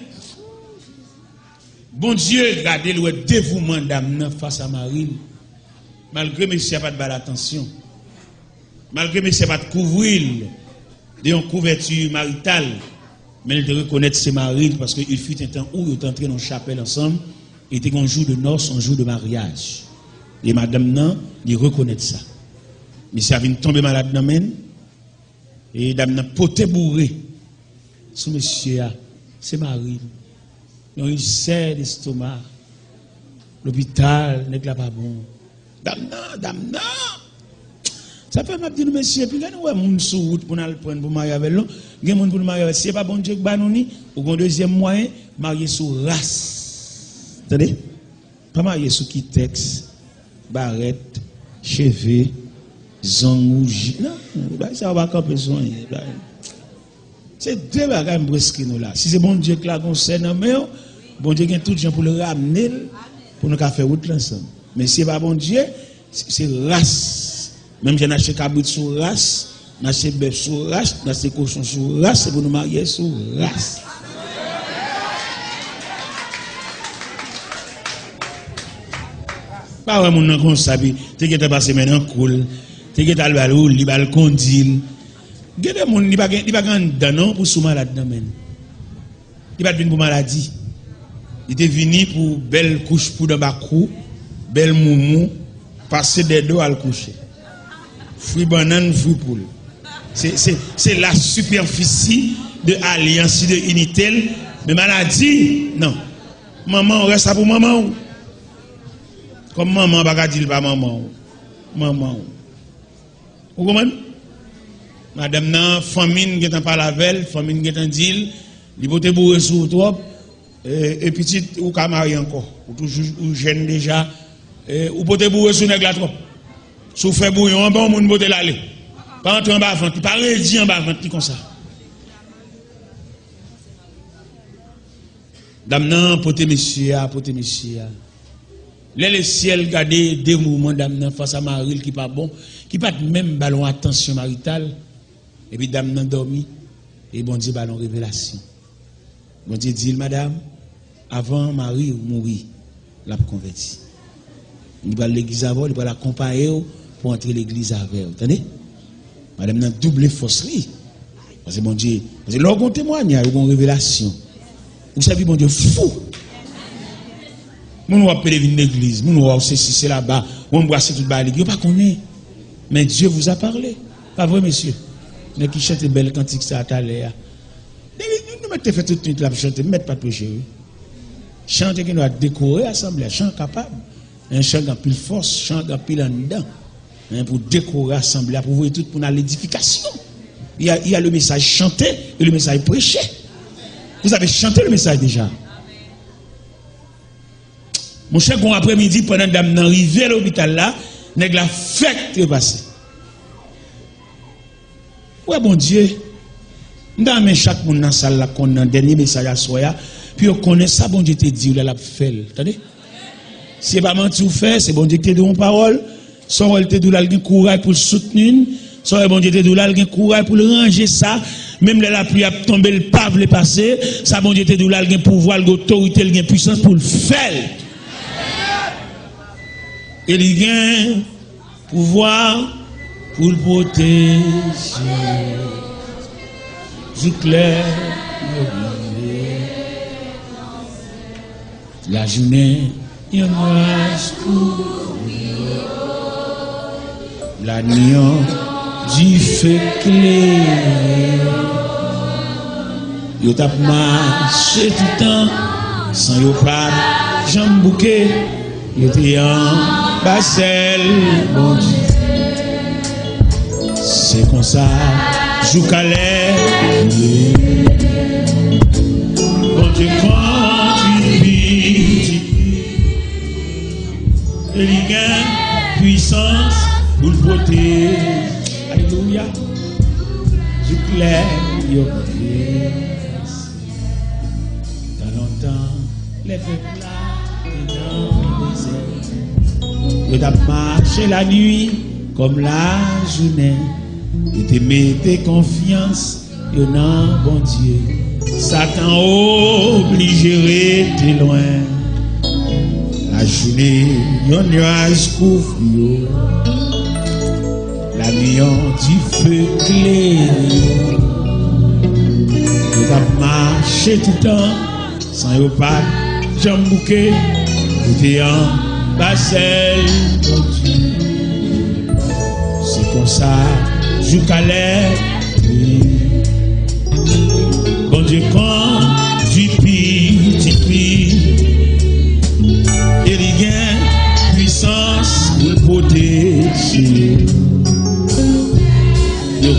Bondye gade l, wè devouman dam nan fas a mari l. Malgre mesye a pa t ba l atansyon, malgre mesye a pa t kouvri l de yon kouvèti marital, men l te rekonèt se mari l, paske il fut un temps où yo te antre nan yon chapèl ansanm, e te gen yon jou de nòs, yon jou de maryaj. E madanm nan, li rekonèt sa. Mesye a vin tonbe malad nan men l, e dam nan pote boure sou mesye a, se mari l. Yon ilsè destoma. Lopital, nèg la pa bon. Dam nan, dam nan. Sa fè m ap di nou, mesye, epi lè nou wè moun sou wout pou n al pran pou marye avè l, non. Gen moun pou nou marye avè l. Si se pa Bondye k ba nou ni, ou gen yon dezyèm mwayen, marye sou ras. Tande? Pa marye sou kitèks, barèt, cheve, zong wouji. Non, bagay sa yo pa kanpe sou anyen. Se de bagay m prèske nou la. Si se Bondye k lage yon sè nan men w, Bondye gen tout jan pou l ramne l, pou nou ka fè wout la ansanm. Men si se pa Bondye, se, se ras. Menm jan n achte kabrit sou ras, n achte bèf sou ras, n achte kochon sou ras, se pou nou marye sou ras. Pa wè moun nan konsa, pi te gentan pase men nan kou l, te gentan al ba l wouli, ba l kondi l. Gen de moun, li pa gen, li pa gen anndan non pou sou malad nan men l. Li pa t vin pou maladi. Li te vini pou bèl kouch poud anba kou, bèl moumou, pase dèyè do al kouche. Fwi bannann, fwi poul. Se, se, se la superficie de alliance, de unité l. Men maladi, non. Manman w, rès la pou manman w. Kòm manman w pa ka di l pa manman w. Manman w. Ou konprann? Madanm nan, fanmi n gentan pale avè l, fanmi n gentan di l, li pote boure sou ou twòp, e, e pitit, ou ka marye ankò. Ou toujou, ou jèn deja, e, ou pote boure sou nèg la twòp. Si w fè bouyon an, ban yon moun pote l ale. Pa antre anba vant li, pa redi anba vant li konsa. Dam nan pote mesye a, pote mesye a. Lè lesyèl gade devouman dam nan fas a mari l ki pa bon, ki pa t menm ba l yon atansyon marital, epi dam nan dòmi, e Bondye ba l yon revelasyon. Bondye di l, madanm, avan mari w mouri, l ap konvèti. Li pral legliz avè w, li pral akonpaye w pou antre legliz avè w. Tande? Madanm nan double fòs li. Paske Bondye, paske lè w gen yon temwayaj, ou gen yon revelasyon, ou sèvi Bondye fou. Moun w ap pede vin legliz, moun w se si, se laba, ou anbrase tout bagay legliz, yo pa konnen. Men Dieu vous a parlé. Pa vre, mesye? Nèg ki chante bèl kantik sa a talè a. Depi nou mèt te fè tout nwit la ap chante, mèt pa t preche, wi. Chan te gen dwa dekore asanble a, chan kapab. Men chan gen anpil fòs, chan gen anpil anndan. Men pou dekore asanble a, pou voye tout moun a ledifikasyon. Il y a, il y a le message chanté et le message prêché. Vous avez chanté le message déjà. Monchè, gon aprèmidi, pandan dam nan rive lopital la, nèg la fèk trepase. Ou wè Bondye, m ta renmen chak moun nan sal la konn nan dènye mesaj aswè a, pou yo konnen sa Bondye te di w la, l ap fè l. Tande? Si se pa manti w fè, se Bondye ki te di w yon pawòl, sa w wè l te di w la, l gen kouraj pou l soutni n, sa w wè Bondye te di w la, l gen kouraj pou l ranje sa, menm lè lapli ap tonbe, l pa vle pase, sa Bondye te di w la, l gen pouvwa, l gen otorite, l gen pwisans pou l fè l. E li gen pouvwa pou l pwoteje. Jou klè yo rive. Lajounen, yon nwaj kouvri yo. Lannuit, yon dife klere yo. Yo t ap mache toutan, san yo pa t janm bouke. Yo te anba sèl Bondye. Se konsa, jou kalè, Bondye kondui pitit li, e li gen pwisans pou l pwoteje. Alelouya. Jou klè yo. Tan lontan, lè pèp la te nan dezè, yo t ap mache lannuit kòm lajounen. Yo te mete konfyans yo nan Bondye. Satan oblije rete lwen. Lajounen, yon nyaj kouvri yo. Lannuit, yon dife klere yo. Yo t ap mache toutan, san yo pa t janm bouke, yo te anba sèl Bondye. Se konsa, jouk alè, Bondye kondui pitit li, e li gen pwisans pou l pwoteje yo.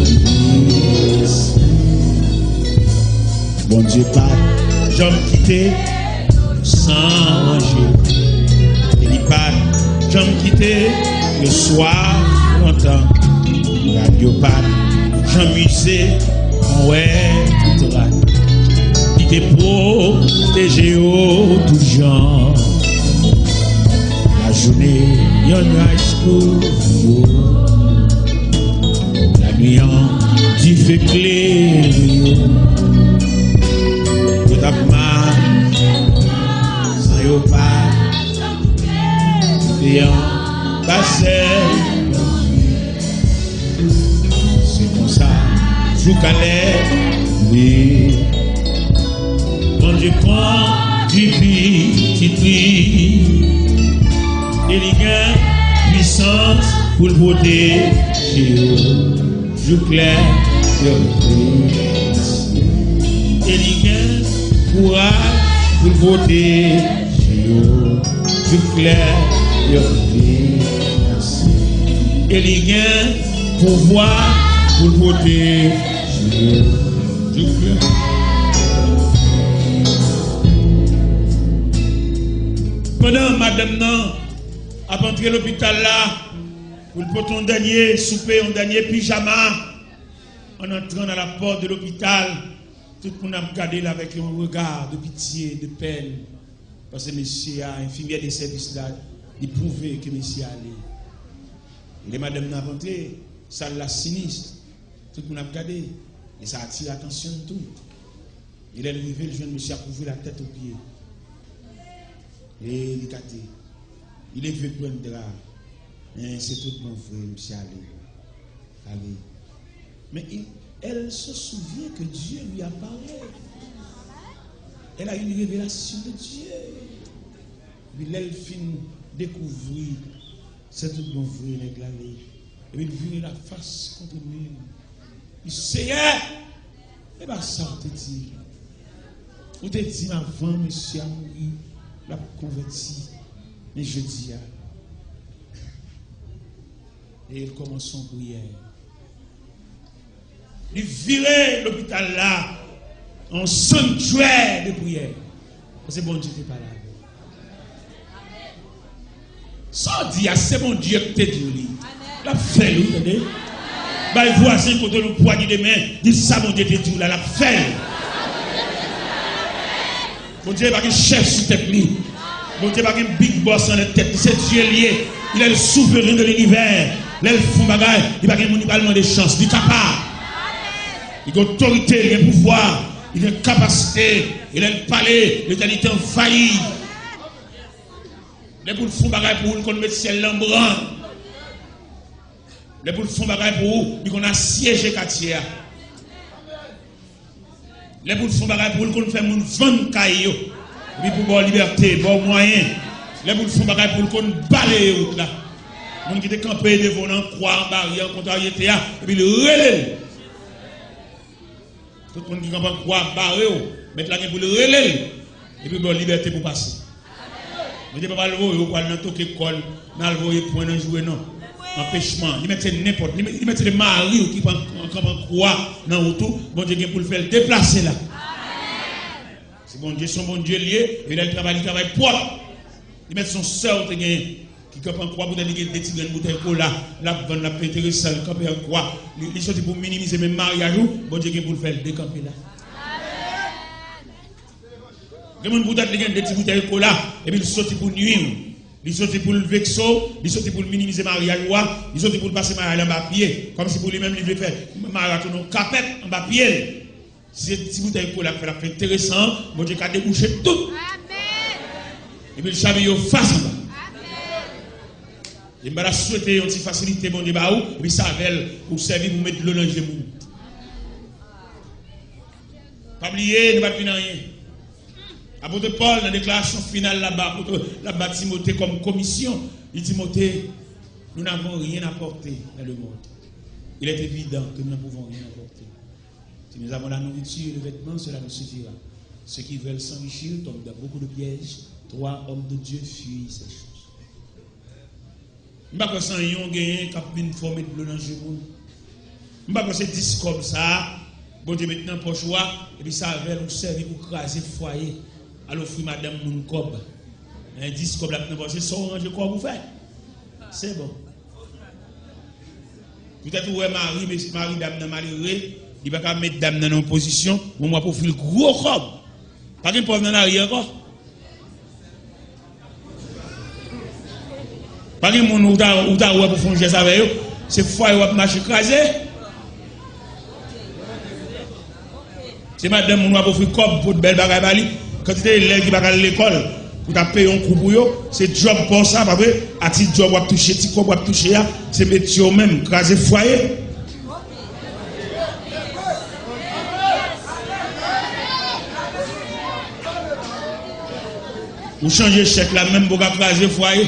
Bondye pa t janm kite san manje. E li pa t janm kite yo swaf lontan. Rad yo pa t janm ize, konwè tout rad. Li te pwoteje yo tout jan. Lajounen, yon nyaj kouvri yo. Lannuit, yon dife klere yo. Yo t ap mache san yo pa te anba sèl. Se konsa, jouk alè, wi. Bondye kondui pitit li, e li gen pwisans pou l pwoteje yo. Jou klè yo. E li gen kouraj pou l pwoteje yo. Jou klè yo. E li gen pouvwa pou l pwoteje yo. Jou klè. Pandan madanm nan ap antre lopital la pou l pote yon dènye soupe, yon dènye pijama, an antran nan lapòt de lopital, tout moun ap gade l avèk yon rega de pitye, de pèn, paske mesye a, enfimyè de sèvis la, li pwouve ke mesye a ale. E lè madanm nan ap antre, sal la sinis, tout moun ap gade, e sa atire atansyon n tou. E lè l rive, l jwenn mesye a kouvri latèt o pye. E li gade. Li leve pran dra. Men se tout bon vre, misye ale. Ale. Mais il, elle se souvient que Dieu lui a parlé. Elle a eu une révélation de Dieu. Epi lè l fin dekouvri, se tout bon vre nèg la ye. Epi l vire lafas kont li. Li di, Seyè, e pa sa w te di. Ou te di m avan mesye a mouri, l ap konvèti. Men jodi a, e l kòmanse yon priyè. Li vire lopital la an sanctuary de priyè. Paske Bondye te pale avè l. Sa w di a, se Bondye ki te di w li. L ap fè l, wi, tande. Bay vwazen kote w pwani demen, di sa Bondye te di w la, l ap fè l. Bondye pa gen chèf sou tèt li. Bondye pa gen big boss anlè tèt li. Se Dye l ye. Il est le souverain de l'univers. Lè l fè yon bagay, li pa gen moun li pral mande chans. Li kapab. Li gen otorite, li gen pouvwa, li gen kapasite. E lè l pale, letènite anvayi. Lè pou l fè yon bagay pou ou, li konn met syèl la an brann. Lè pou l fè yon bagay pou ou, li konn asyeje katye a. Lè pou l fè yon bagay pou ou, li konn fè moun vann kay yo. Epi pou ba w libète, ba w mwayen. Lè pou l fè yon bagay pou ou, li konn baleye wout la. Moun ki te kanpe devan w nan kwa, an baryè, an kontraryete a, epi l rele l. Tout moun ki kanpe an kwa bare w, mèt la gen pou l rele l, epi ba w libète pou w pase. Bondye pa pral voye w pou al nan toke kò l, nan al voye pwen nan joure non. Anpechman. Li mèt se nenpòt. Li mèt, li mèt se te mari w ki pran, kanpe an kwa nan wout ou. Bondye gen pou l fè l deplase la. Bondye se yon Bondye l ye, e lè l travay, li travay pwòp. Li mèt se yon sè w te genyen ki kanpe an kwa, poutèt li gen de ti grenn boutèy kola, l ap vann, l ap enterese, l kanpe an kwa. Li, li soti pou minimize menm maryaj ou, Bondye gen pou l fè l dekanpe la. Gen moun poutèt li gen de ti boutèy kola, epi l soti pou nwi w. Li soti pou l vekse w, li soti pou l minimize maryaj ou a, li soti pou l pase maryaj la anba pye, kòmsi pou li menm li vle fè maryaj la tounen yon kapèt anba pye l. Se ti boutèy kola k fè l ap fè enteresan an, Bondye ka debouche tout. Epi l chavire yo fas anba. E m pa ta swete yon ti fasilite Bondye ba ou, epi se avè l ou sèvi pou met dlo nan je moun. Pa bliye, nou pa t vin anyen. Apot Pòl, nan deklarasyon final l ap ba, apot, l ap ba Timote kòm komisyon, li di, Timote, nous n'avons rien à porter dans le monde. Il est évident que nous ne pouvons rien apporter. Si nous avons la nourriture et le vêtement, cela nous suffira. Ceux qui veulent s'enrichir tombent dans beaucoup de pièges. Trois hommes de Dieu fuirent ces choses. M pa kwè se anyen w genyen k ap vin fè w met dlo nan je moun. M pa kwè se dis kòb sa a Bondye met nan pòch ou a, epi se avè l ou sèvi pou kraze fwaye. Al ofri madanm moun kòb. Men dis kòb la k nan pòch, se sa w ranje kòb ou fè. Se bon. Poutèt ou wè mari, mari dam nan malere, li pa ka met dam nan nan yon pozisyon, bon, w ap ofri l gwo kòb. Pa gen pòv nan lari ankò. Pa gen moun ou ta, ou ta wè pou fè yon jès avè yo. Se fwaye w ap mache kraze. Se madanm moun w ap ofri kòb pou bèl bagay ba li. Kantite elèv ki pa ka al lekòl pou ta peye yon kou pou yo, se djòb pa w sa, pa vre? A ti djòb w ap touche, ti kòb w ap touche a, se metye w menm, kraze fwaye. Ou chanje chèk la, menm pou ka kraze fwaye.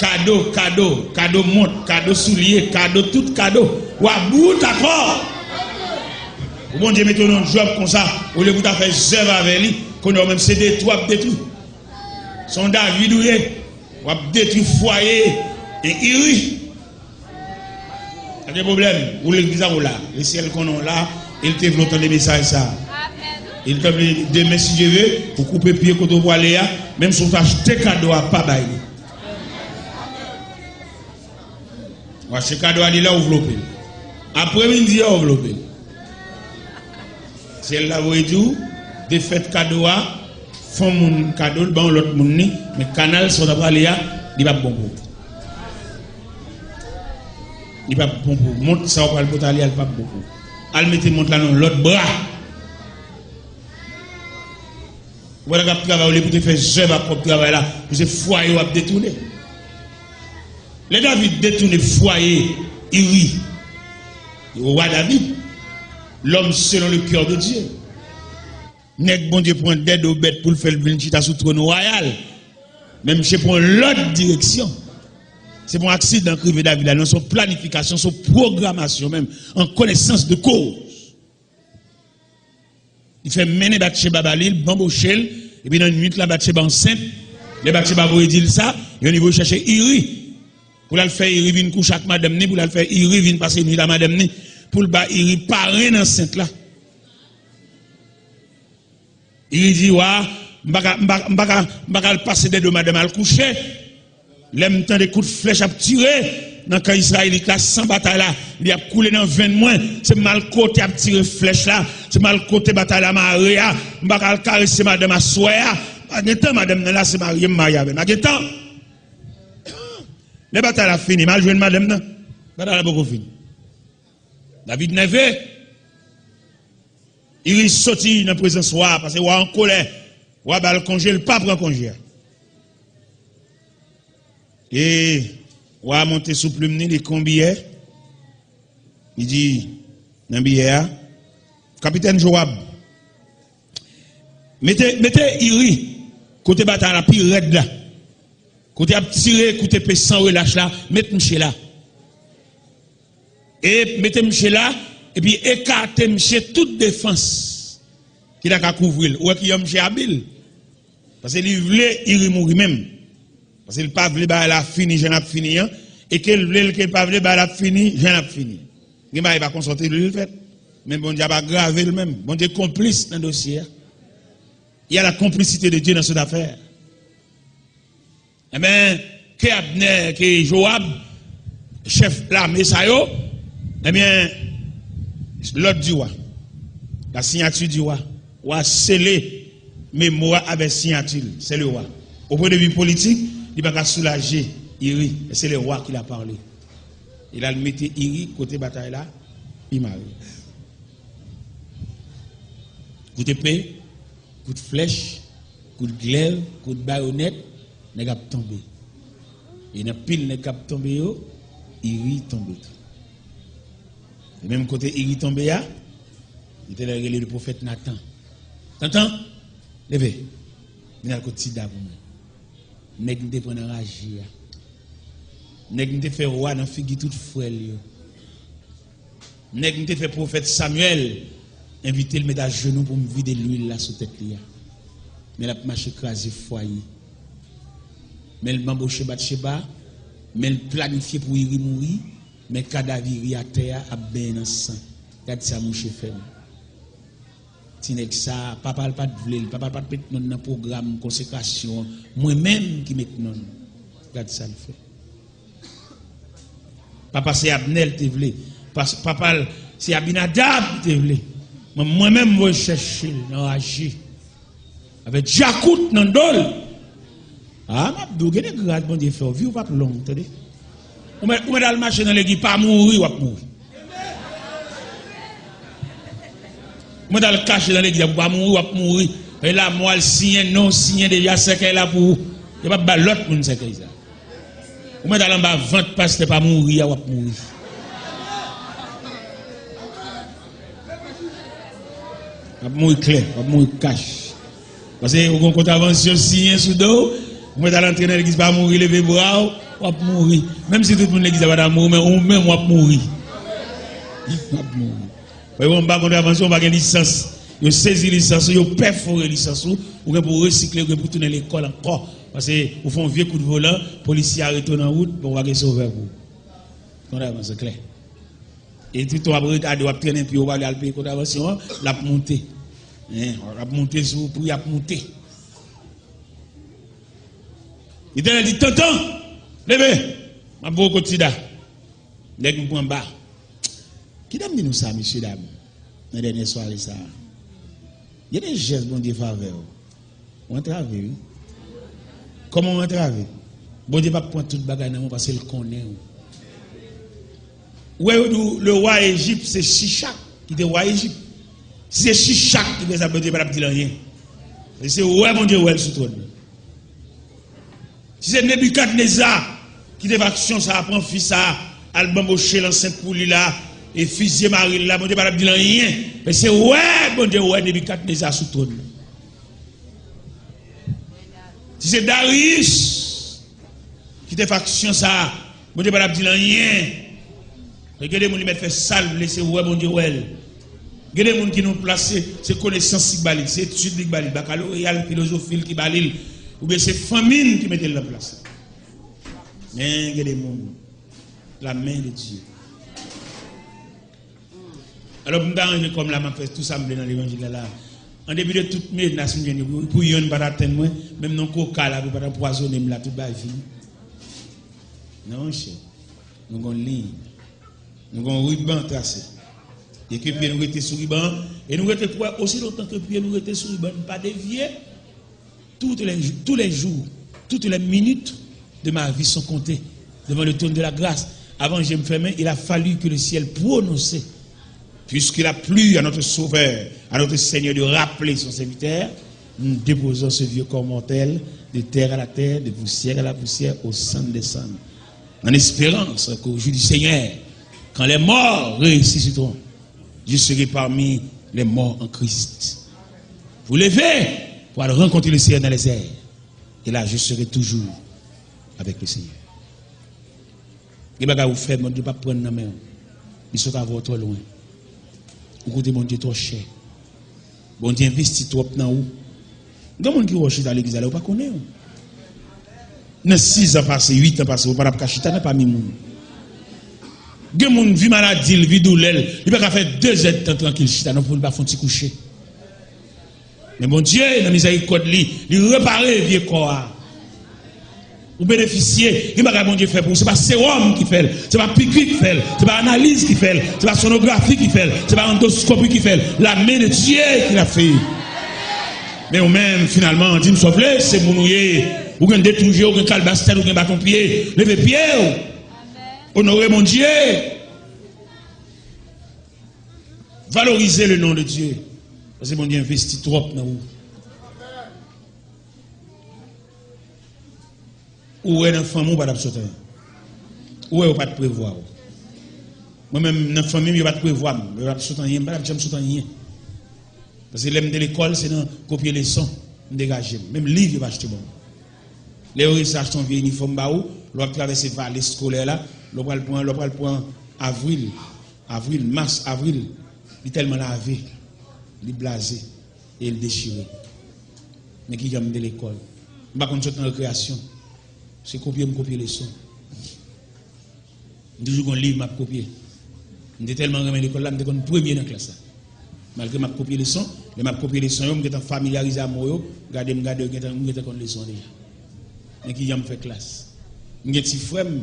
Kado, kado, kado mont, kado soulye, kado, tout kado. W a bout akò. Ou Bondye mete w nan djòb konsa, olye pou ta fè zèv avè li, kounye a w menm se detwi w ap detwi. Se yon David ou ye. W ap detwi fwaye e Iri. Pa gen pwoblèm. Ou legliz la, ou la. Lesyèl konnen w la. E l te vle w tande mesaj sa a. E l te vle demen, si Dye ve, ou koupe pye kote w pwale a. Menm si w t achte kado a, pa bay li. W achte kado a, li la, ou vlope l. Apremidi a, ou vlope l. Syèl la voye di w, defèt kado a, fè yon moun kado l, ba yon lòt moun li, men kanal sa w ta prale a, li p ap bon pou ou. Li p ap bon pou ou. Mont sa w pral pote ale a, li p ap bon pou ou. Al mete mont la nan yon lòt bra. Ou pa t ap travay, olye pou te fè zèv ak kòb travay la, pou se fwaye w ap detounen. Lè David detounen fwaye Iri, wa David, l'homme selon le cœur de Dieu. Nèg Bondye pran dèdo bèt pou l fè l vin chita sou twòn wayal. Men misye pran lòt direksyon. Se pa yon aksidan k rive David la, non, se yon planifikasyon, se yon pwogramasyon menm, an konesans de koz. Li fè mennen Batcheba ba li, l banboche l, epi nan nuit la, Batcheba ansent. Lè Batcheba voye di l sa, yo li voye chèche Iri. Pou l al fè Iri vin kouche ak madanm ni, pou l al fè Iri vin pase nuit la madanm ni, pou l ba Iri paren ansent la. Iri di, wa, m pa ka, m pa, m pa ka, m pa ka al pase dèdo madanm al kouche. Lè m tande kout flèch ap tire nan kan Izrayelit la, san batay la, li ap koule nan venn mwen. Se m al kote ap tire flèch la, se m al kote batay la mare a. M pa ka al karese madanm aswè a. Pa gen tan, madanm nan la, se marye m marye avè l. Pa gen tan. Lè batay la fini, m al jwenn madanm nan. Batay la poko fini. David nève. Iri soti nan prezans wa a, paske wa a an kolè. Wa a ba l konje, l pa pran konje a. E wa a monte sou plim ni, li ekri yon biyè. Li di nan biyè a, Kapitèn Jowab, mete, mete Iri kote batay la pi rèd la. Kote y ap tire kout epe san relach la, met misye la. E mete misye la, epi ekate misye tout defans ki ta ka kouvri l. Ou wè kijan misye abil. Paske li vle Iri mouri menm. Paske li pa vle bagay la fini jan l ap fini an. E ke l vle l, ke l pa vle, bagay la ap fini jan l ap fini. Gen bagay pa konsa w te vle l fèt. Men Bondye ap agrave l menm. Bondye konplis nan dosye a. Il y a la complicité de Dieu dans cette affaire. Enben, ke Abner, ke Joab, chèf lame sa yo, enben, l'ordre du roi, la signature du roi, wa sele memwa avèk siyati l, c'est le roi. Au point de vue politique, li pa ka soulaje Iri, c'est le roi qui l'a parlé. E l al mete Iri kote batay la pi mare. Kout epe, kout flèch, kout glèv, kout bayonèt, nèg ap tonbe. E nan pil nèg k ap tonbe yo, Iri tonbe tou. E menm kote Iri tonbe a, li te rele le pwofèt Natan. Tantan, leve, vin al kot Tida pou mwen. Nèg m te pran nan raje a. Nèg m te fè wa nan figi tout frè l yo. Nèg m te fè pwofèt Samyèl envite l met ajenou pou m vide lwil la sou tèt li a. Men l ap mache kraze fwaye. Men l banboche Batcheba, men l planifye pou Iri mouri, men kadav Iri atè a ap benyen nan san. Gad sa mouche fè m. Ti nèg sa, papa l pa t vle l, papa l pa t met non l nan pwogram konsekrasyon an. Mwen menm ki met non l. Gad sa l fè. Papa se Abner l te vle. Pas-, papa l se Abinadab li te vle. Mwen, mwen menm mwen chèche l nan raje. Avèk djakout nan do l. A, m ap di w, gen de gras Bondye fè w, vi w p ap long, tande. Ou mèt, ou mèt al mache nan legliz, pa mouri, w ap mouri. Ou mèt al kache nan legliz la pou w pa mouri, w ap mouri. E lamò al siyen, non w siyen deja, sèkèy la pou ou. Yo p ap ba lòt moun sèkèy sa. Ou mèt al anba vant pastè pa mouri a, w ap mouri. W ap mouri klè, w ap mouri kach. Paske ou gon kontravansyon siyen sou do w, ou mèt al antre nan legliz pa mouri, leve bra w, w ap mouri. Menm si tout moun legliz la pa ta mouri, men ou menm w ap mouri. W ap mouri. Paske w anba kontravansyon, ou pa gen lisans. Yo sezi lisans ou, yo pèfore lisans ou, ou gen pou resikle, ou gen pou tounen lekòl ankò. Paske ou fè yon vye kout volan, polisye arete w nan wout, bon, ou pa gen sovè pou ou. Kontravansyon klè. E tout w ap retade, w ap trennen pye w, w pa vle al peye kontravansyon an, l ap moute. Hein, l ap moute sou ou, pri ap moute. Letènèl di, Tantan, leve, m ap voye w kot Tida. Nèg m pran ba. Kidam di nou sa, mesye dam, nan dènye sware sa a? Gen de jès Bondye fè avè w. Ou antrave, wi. Kòman ou antrave? Bondye p ap pran tout bagay nan men w paske l konnen w. Ou wè yo di w, le wa Ejip, se Chichak ki te wa Ejip. Si se Chichak ki te sa, Bondye pa t ap di l anyen. E se wè Bondye wè l sou twòn nan. Si se Nebikadneza ki te fè aksyon sa a, pran fi sa a, al banboche l ansent pou li la, e fizye mari l la, Bondye pa t ap di l anyen. Men se wè Bondye wè Nebikadneza sou twòn nan. Si se Dariyis ki te fè aksyon sa a, Bondye pa t ap di l anyen. Men gen de moun li mèt fè sa l vle, se wè Bondye wè l. Gen de moun ki nan plas, se, se konesans li k ba li, se etid li k ba li, bakaloreya l, filozofi l ki ba li l, oubyen se fanmi l ki mete l nan plas la. Men gen de moun, la men de Dye. Alò, pou m ta ranje kò m la, m ap fè tou sa m vle nan levanjil la la. An depi de tout menas m jwenn yo, pou, pou yonn pa t atenn mwen, menm nan koka la, pou pa t anpwazonnen m la, tout bagay fini. Non, monchè. Nou gon liy. Nou gon riban trase. E ke pye nou rete sou riban an, e nou rete kwè osi lontan ke pye nou rete sou riban, nou pa devye. Toutes les, tous les jours, toutes les minutes de ma vie sont comptées devant le trône de la grâce. Avant je me fermais, il a fallu que le ciel prononce. Puisqu'il a plu à notre Sauveur, à notre Seigneur de rappeler son serviteur, nous déposons ce vieux corps mortel de terre à la terre, de poussière à la poussière, au cendre des cendres, en espérance qu'au jour du Seigneur, quand les morts ressusciteront, je serai parmi les morts en Christ. Vous levez pour aller rencontrer le Seigneur dans les airs. Et là, je serai toujours avec le Seigneur. Gen bagay ou fè, Bondye p ap pran nan men w. Li sot avè w twò lwen. Ou koute Bondye twò chè. Bondye envesti twòp nan ou. Gen moun ki wè w chita legliz la, ou pa konnen w. Nan sis an pase, uit an pase, ou pa t ap ka chita nan pami moun. Gen moun, vi maladi l, vi doulè l, li pa ka fè de zèdtan trankil chita, non, pou l pa fè yon ti kouche. Men Bondye, nan mizèrikòd li, li repare vye kò a. Ou benefisye, gen bagay Bondye fè pou ou. Se pa sewòm ki fè l, se pa piki ki fè l, se pa analiz ki fè l, se pa sonografi ki fè l, se pa andoskopi ki fè l. La main de Dieu qui l'a fait. Men ou menm, finalman, di m sa w vle, se moun ou ye. Ou gen de tou je, ou gen kalbas tèt, ou gen baton pye. Leve pye w. Onore Bondye. Valorize le nom de Dieu. Paske Bondye envesti twòp nan ou. Ou wè nan fanmi w pa t ap sot anyen. Ou wè yo pa t prevwa w. Mwen menm nan fanmi m yo pa t prevwa m. Yo pa t sot anyen, m pa t ap janm sot anyen. Paske lè m te lekòl, se nan kopye leson m degaje m. Menm liv yo pa achte ban m. Lè yo resi achte yon vye inifòm ba ou, lè w ap travèse vale eskolè la, lè w pral pran, lè w pral pran avril, avril, mas, avril, li tèlman lave, li blaze e l dechire. Men ki jan m te lekòl. M pa konn sot nan rekreyasyon. Se kopye m kopye leson. M toujou gen yon liv m ap kopye. M te tèlman renmen lekòl la, m te konn premye nan klas la. Malgre m ap kopye leson, lè m ap kopye leson yo, m gentan familyarize a mo yo, gade m gade yo, gentan, m gentan konn leson an deja. Men ki jan m fè klas. M gen ti frè m,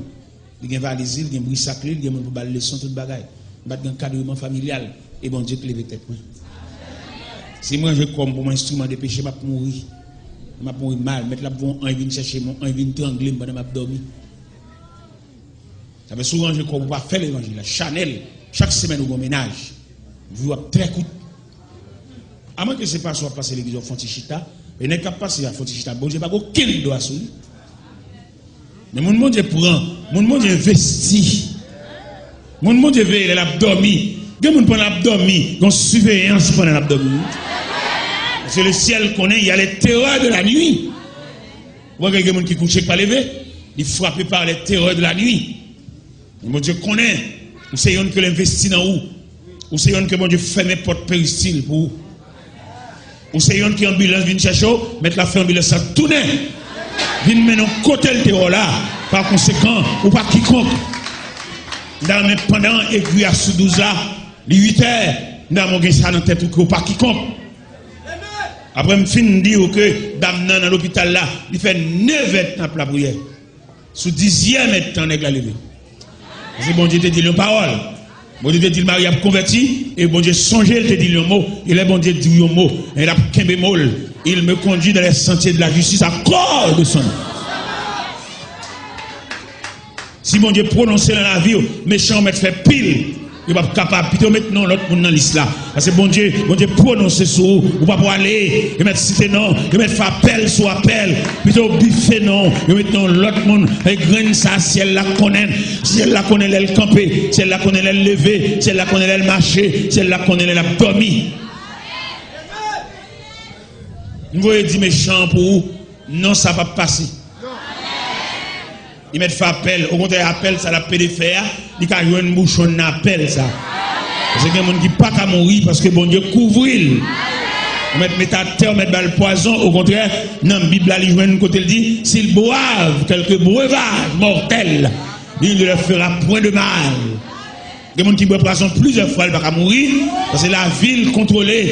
li gen valiz li, li gen brisak li, li gen moun pou ba l leson, tout bagay. M pa t gen ankadreman familyal, e Bondye k leve tèt mwen. Si m ranje kò m pou mwen enstriman de peche, m ap mouri. M ap mouri mal. Mèt la ap voye yon anj vin chèche m, yon anj vin trangle m pandan m ap dòmi. Sa fè si w ranje kò w pou w pa fè levanjil la, chanèl, chak semèn ou gen yon mennaj, vi w ap trè kout. Amwenke se pastè w ap pase legliz w ap fè yon ti chita, e nèg k ap pase a fè yon ti chita, Bondye pa gen okenn dwa sou li. Men moun Bondye pran, moun Bondye envesti, moun Bondye veye lè l ap dòmi. Gen moun pandan l ap dòmi, gen yon siveyans pandan l ap dòmi. Paske le ciel konnen, il y a les terreurs de la nuit. Ou wè gen moun ki kouche k pa leve, li frape par les terreurs de la nuit. Men Bondye konnen, ou se youn ke l envesti nan ou. Ou se youn ke Bondye fèmen pòt peristil pou ou. Ou se youn ke anbilans vin chèche w, mèt la fè anbilans la tounen. Vin mennen w kote l te wè w la. Pa konsekan, ou pa kikonk. M ta renmen pandan egri a sou douz la, li uit è, m ta renmen w gen sa nan tèt ou ke w pa kikonk. Apre m fin di w ke dam nan nan lopital la, li fè nevè tan ap lapriyè. Sou dizyèm èdtan nèg la leve. Paske Bondye te di l yon pawòl. Bondye te di l Mari ap konvèti, e Bondye sonje l te di l yon mo. E lè Bondye di w yon mo, e l ap kenbe mo l. Il me conduit dans les sentiers de la justice à cause de son nom. Si Bondye pwononse nan lavi w, mechan yo mèt fè pil, yo p ap kapab. Pito yo met non lòt moun nan lis la. Paske Bondye, Bondye pwononse sou ou, ou pa pou ale. Yo mèt site non, yo mèt fè apèl sou apèl. Pito yo bife non, yo met non lòt moun. E grenn sa, syèl la konnen. Syèl la konnen lè l kanpe, syèl la konnen lè l leve, syèl la konnen lè l mache, syèl la konnen lè l ap dòmi. M voye di mechan an pou ou, non sa p ap pase. Li mèt fè apèl. Okontrè, apèl sa l ap pede fè a, li ka jwenn bouchon nan apèl sa. Paske gen moun ki pa ka mouri paske Bondye kouvri l. Ou mèt met atè, ou mèt ba l pwazon. Okontrè, nan Bib la, li jwenn kote l di, s'ils boivent quelque breuvage mortel, il ne leur fera point de mal. Gen moun ki bwè pwazon plizyè fwa, li pa ka mouri, paske lavi l kontwole.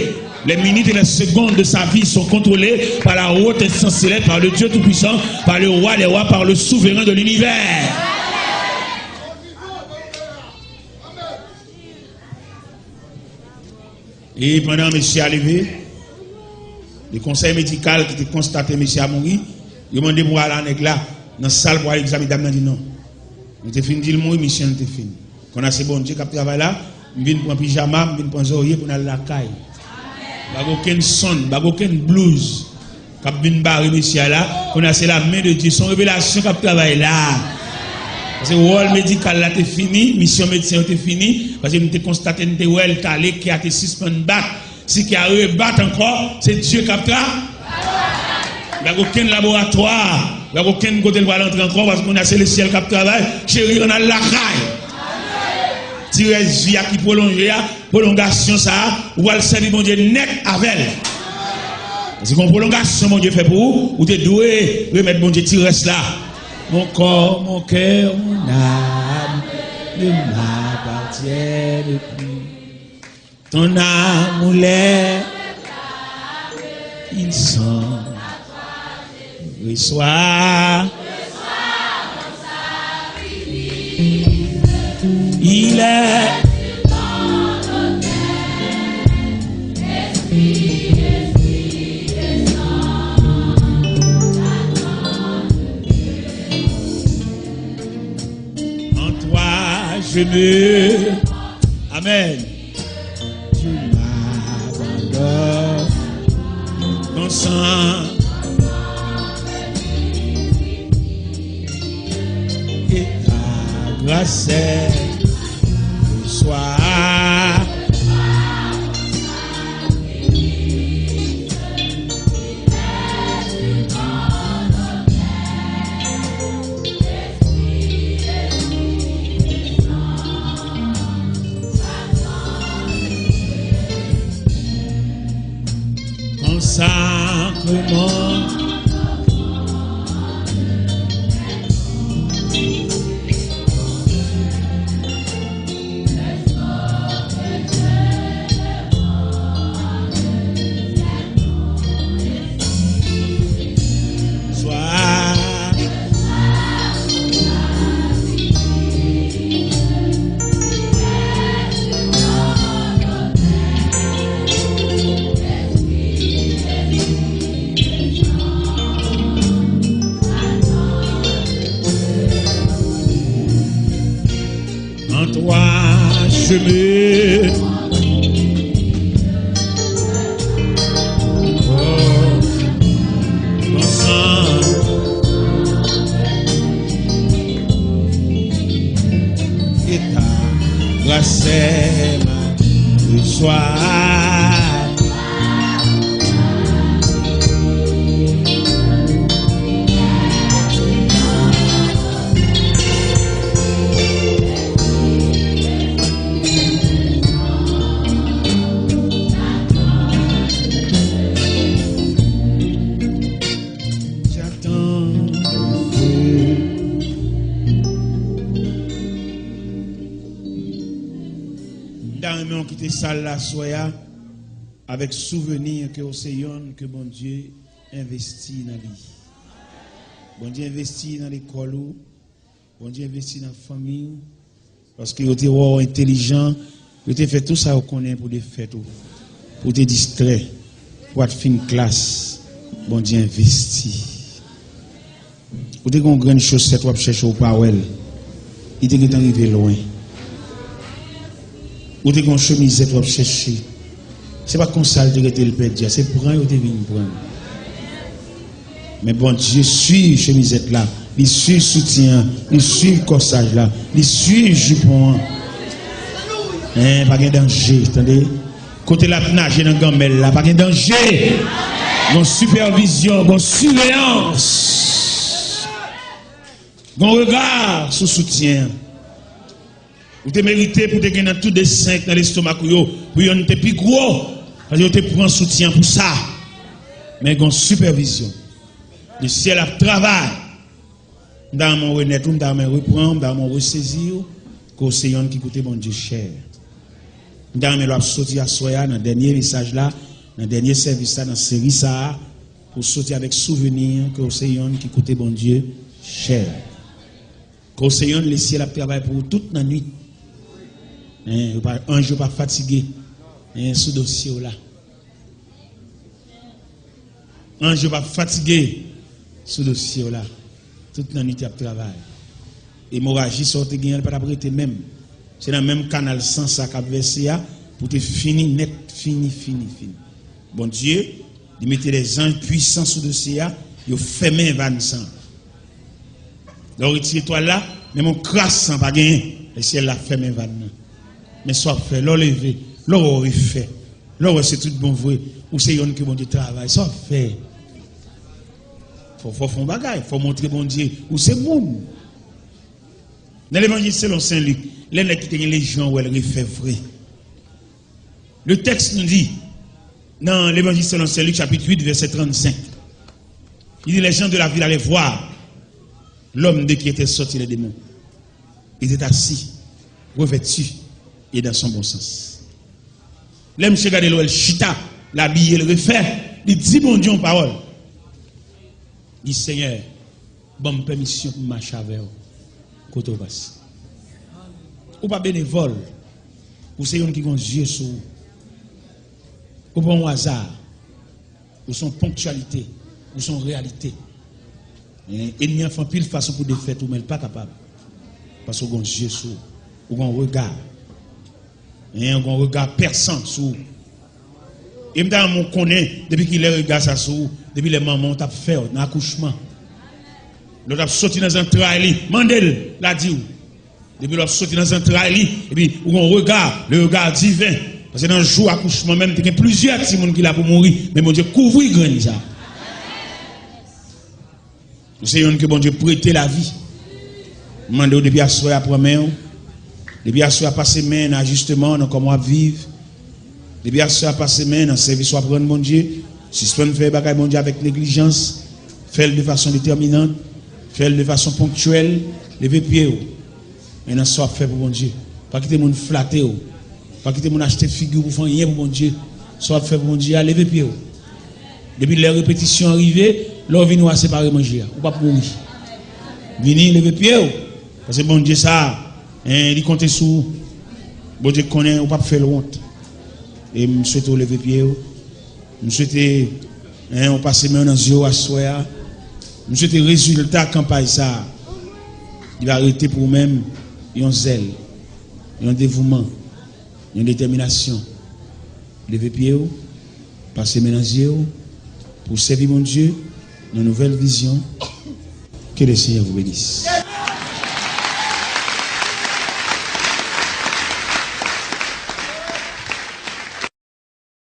Les minutes et les secondes de sa vie sont contrôlées par la haute instance céleste, par le Dieu Tout-Puissant, par le Roi des Rois, par le Souverain de l'univers. E pandan mesye a leve, le konsèy medikal ki te konstate mesye a mouri, yo mande pou al a nèg la nan sal pou al egzamine, dam nan di non. Nou te fin di l mouri, misyon l te fini. Kounye a se Bondye k ap travay la, m vin pran pijama, m vin pran zòrye pou n al lakay. Pa gen okenn sonn, pa gen okenn blouz k ap vin bare mesye a la. Kounye a se la men de Dye, se yon revelasyon k ap travay la. Paske wòl medikal la te fini, misyon medsen yo te fini, paske m te konstate, m te wè l t ale, kè a te sispann bat. Si kè a rebat ankò, se Dye k ap tra-, pa gen okenn laboratwa, pa gen okenn kote l pral antre ankò, paske kounye a se lesyèl k ap travay, cheri, ann al lakay. Ti rès vi a ki pwolonje a, pwolongasyon sa a, ou pral sèvi Bondye nèt avè l. Paske yon pwolongasyon Bondye fè pou ou, ou te dwe remèt Bondye ti rès la. Mon corps, mon cœur, mon âme ne m'appartiennent plus. Ton amour les Ils sont. Reçois. Il est. En toi, je me. Amen. Tu m'abandonnes ton sang et ta grâce ce soir. Ton sacrement. Soir. En toi, je me. Oh, ton sang et ta grâce ce soir. J'attends le feu. M ta renmen w kite sal la aswè a avèk souvni ke w se yonn ke Bondye envesti nan li. Bondye envesti nan lekòl ou. Bondye envesti nan fanmi w. Paske yo te wè w entelijan, yo te fè tou sa yo konnen pou defèt ou, pou w te distrè, pou w pa t fin klas. Bondye envesti. Ou te gen yon grenn chosèt w ap chèche, ou pa wè l. Li te gentan rive lwen. Ou te gen yon chemizèt w ap chèche. Se pa konsa l te rete, l pèdi a. Se pran yo te vin pran. Men Bondye swiv chemizèt la. Li swiv soutyen an. Li swiv kòsaj la. Li swiv jipon an. Hein, pa gen danje, tande. Kote l ap naje nan ganmèl la, pa gen danje. Gon sipèvizyon, gon siveyans. Gon rega sou soutyen an. Ou te merite pou te gen nan tou de senk nan lestomak ou yo, pou yonn te pi gwo, paske yo te pran soutyen pou sa. Men gon sipèvizyon. Lesyèl ap travay. M ta renmen w renèt ou, m ta renmen repran w, m ta renmen w resezi w, ke w se yonn ki koute Bondye chè. M ta renmen lè w ap soti aswè a, nan dènye mesaj la, nan dènye sèvis la, nan seri sa a, pou w soti avèk souvni ke w se yonn ki koute Bondye chè. Ke w se yonn lesyèl ap travay pou ou tout nan nwit. Hein, yo pa, anj yo pa fatige, hein, sou dosye w la. Anj yo pa fatige sou dosye w la. Tout nan nwit y ap travay. Emoraji sa w te genyen, li pa t ap rete menm. Se nan menm kanal san sa k ap vèse a pou te fini nèt, fini, fini, fini. Bondye, li mete lèzanj pwisan sou dosye a, yo fèmen vàn san. Lè w retire twal la, menm yon kras san pa genyen. Lesyèl la fèmen vàn nan. Men sa w ap fè, lè w leve, lè w wè w refè, lè w wè se tout bon vre, ou se yonn ke Bondye travay, sa w ap fè? Fò, fò w fè yon bagay, fò w montre Bondye ou se moun. Nan Levanjil selon Sen Lik, lè nèg ki te gen lejyon an wè l refè vre. Le texte nous dit, dans l'Évangile selon Saint Luc, chapitre huit, verset trente-cinq, il dit, les gens de la ville allaient voir l'homme de qui étaient sortis les démons. Il était assis, revêtu, et dans son bon sens. Lè misye gade l, wè l chita, l abiye, l refè, Li di Bondye yon pawòl. Li, Senyè, ban m pèmisyon pou m mache avè w kote w pase. Ou pa benevòl. Ou se youn ki gon zye sou ou. Ou pa yon aza. Ou se yon ponktyalite. Ou se yon reyalite. Enmi an fè anpil fason pou defèt ou, men l pa kapab. Paske w gon zye sou ou. Ou gon rega. Ou gon rega pèsan sou ou. E m ta renmen w konnen depi kilè rega sa sou ou, depi lè manman w t ap fè w nan akouchman. Lè w t ap soti nan zantray li, mande l, l a di w. Depi lè w ap soti nan zantray li, epi ou gon rega, le rega diven. Paske nan jou akouchman menm, te gen plizyè timoun ki la pou mouri, men Bondye kouvri grenn sa. Ou se youn ke Bondye prete lavi. M mande w depi aswè a pran men w. Depi aswè a pase men nan ajisteman nan kòman w ap viv. Depi aswè a pase men nan sèvis w ap rann Bondye. Sispann fè bagay Bondye avèk neglijans. Fè l de fason detèminant. Fè l de fason ponktyèl. Leve pye w. Men nan sa w ap fè pou Bondye. Pa kite moun flate w. Pa kite moun achte figi w pou fè anyen pou Bondye. Sa w ap fè pou Bondye a, leve pye w. Depi lè repetisyon an rive, lè w vini w a separe manje a. Ou p ap mouri. Vini, leve pye w. Paske Bondye sa, en, li konte sou ou. Bondye konnen ou p ap fè l wont. E m swete w leve pye w. M swete, en, w pase men w nan zye w aswè a. M swete rezilta kanpay sa a, li va rete pou ou menm yon zèl, yon devouman, yon detèminasyon. Leve pye w, pase men nan zye w, pou w sèvi Bondye nan nouvèl vizyon. Que le Seigneur vous bénisse.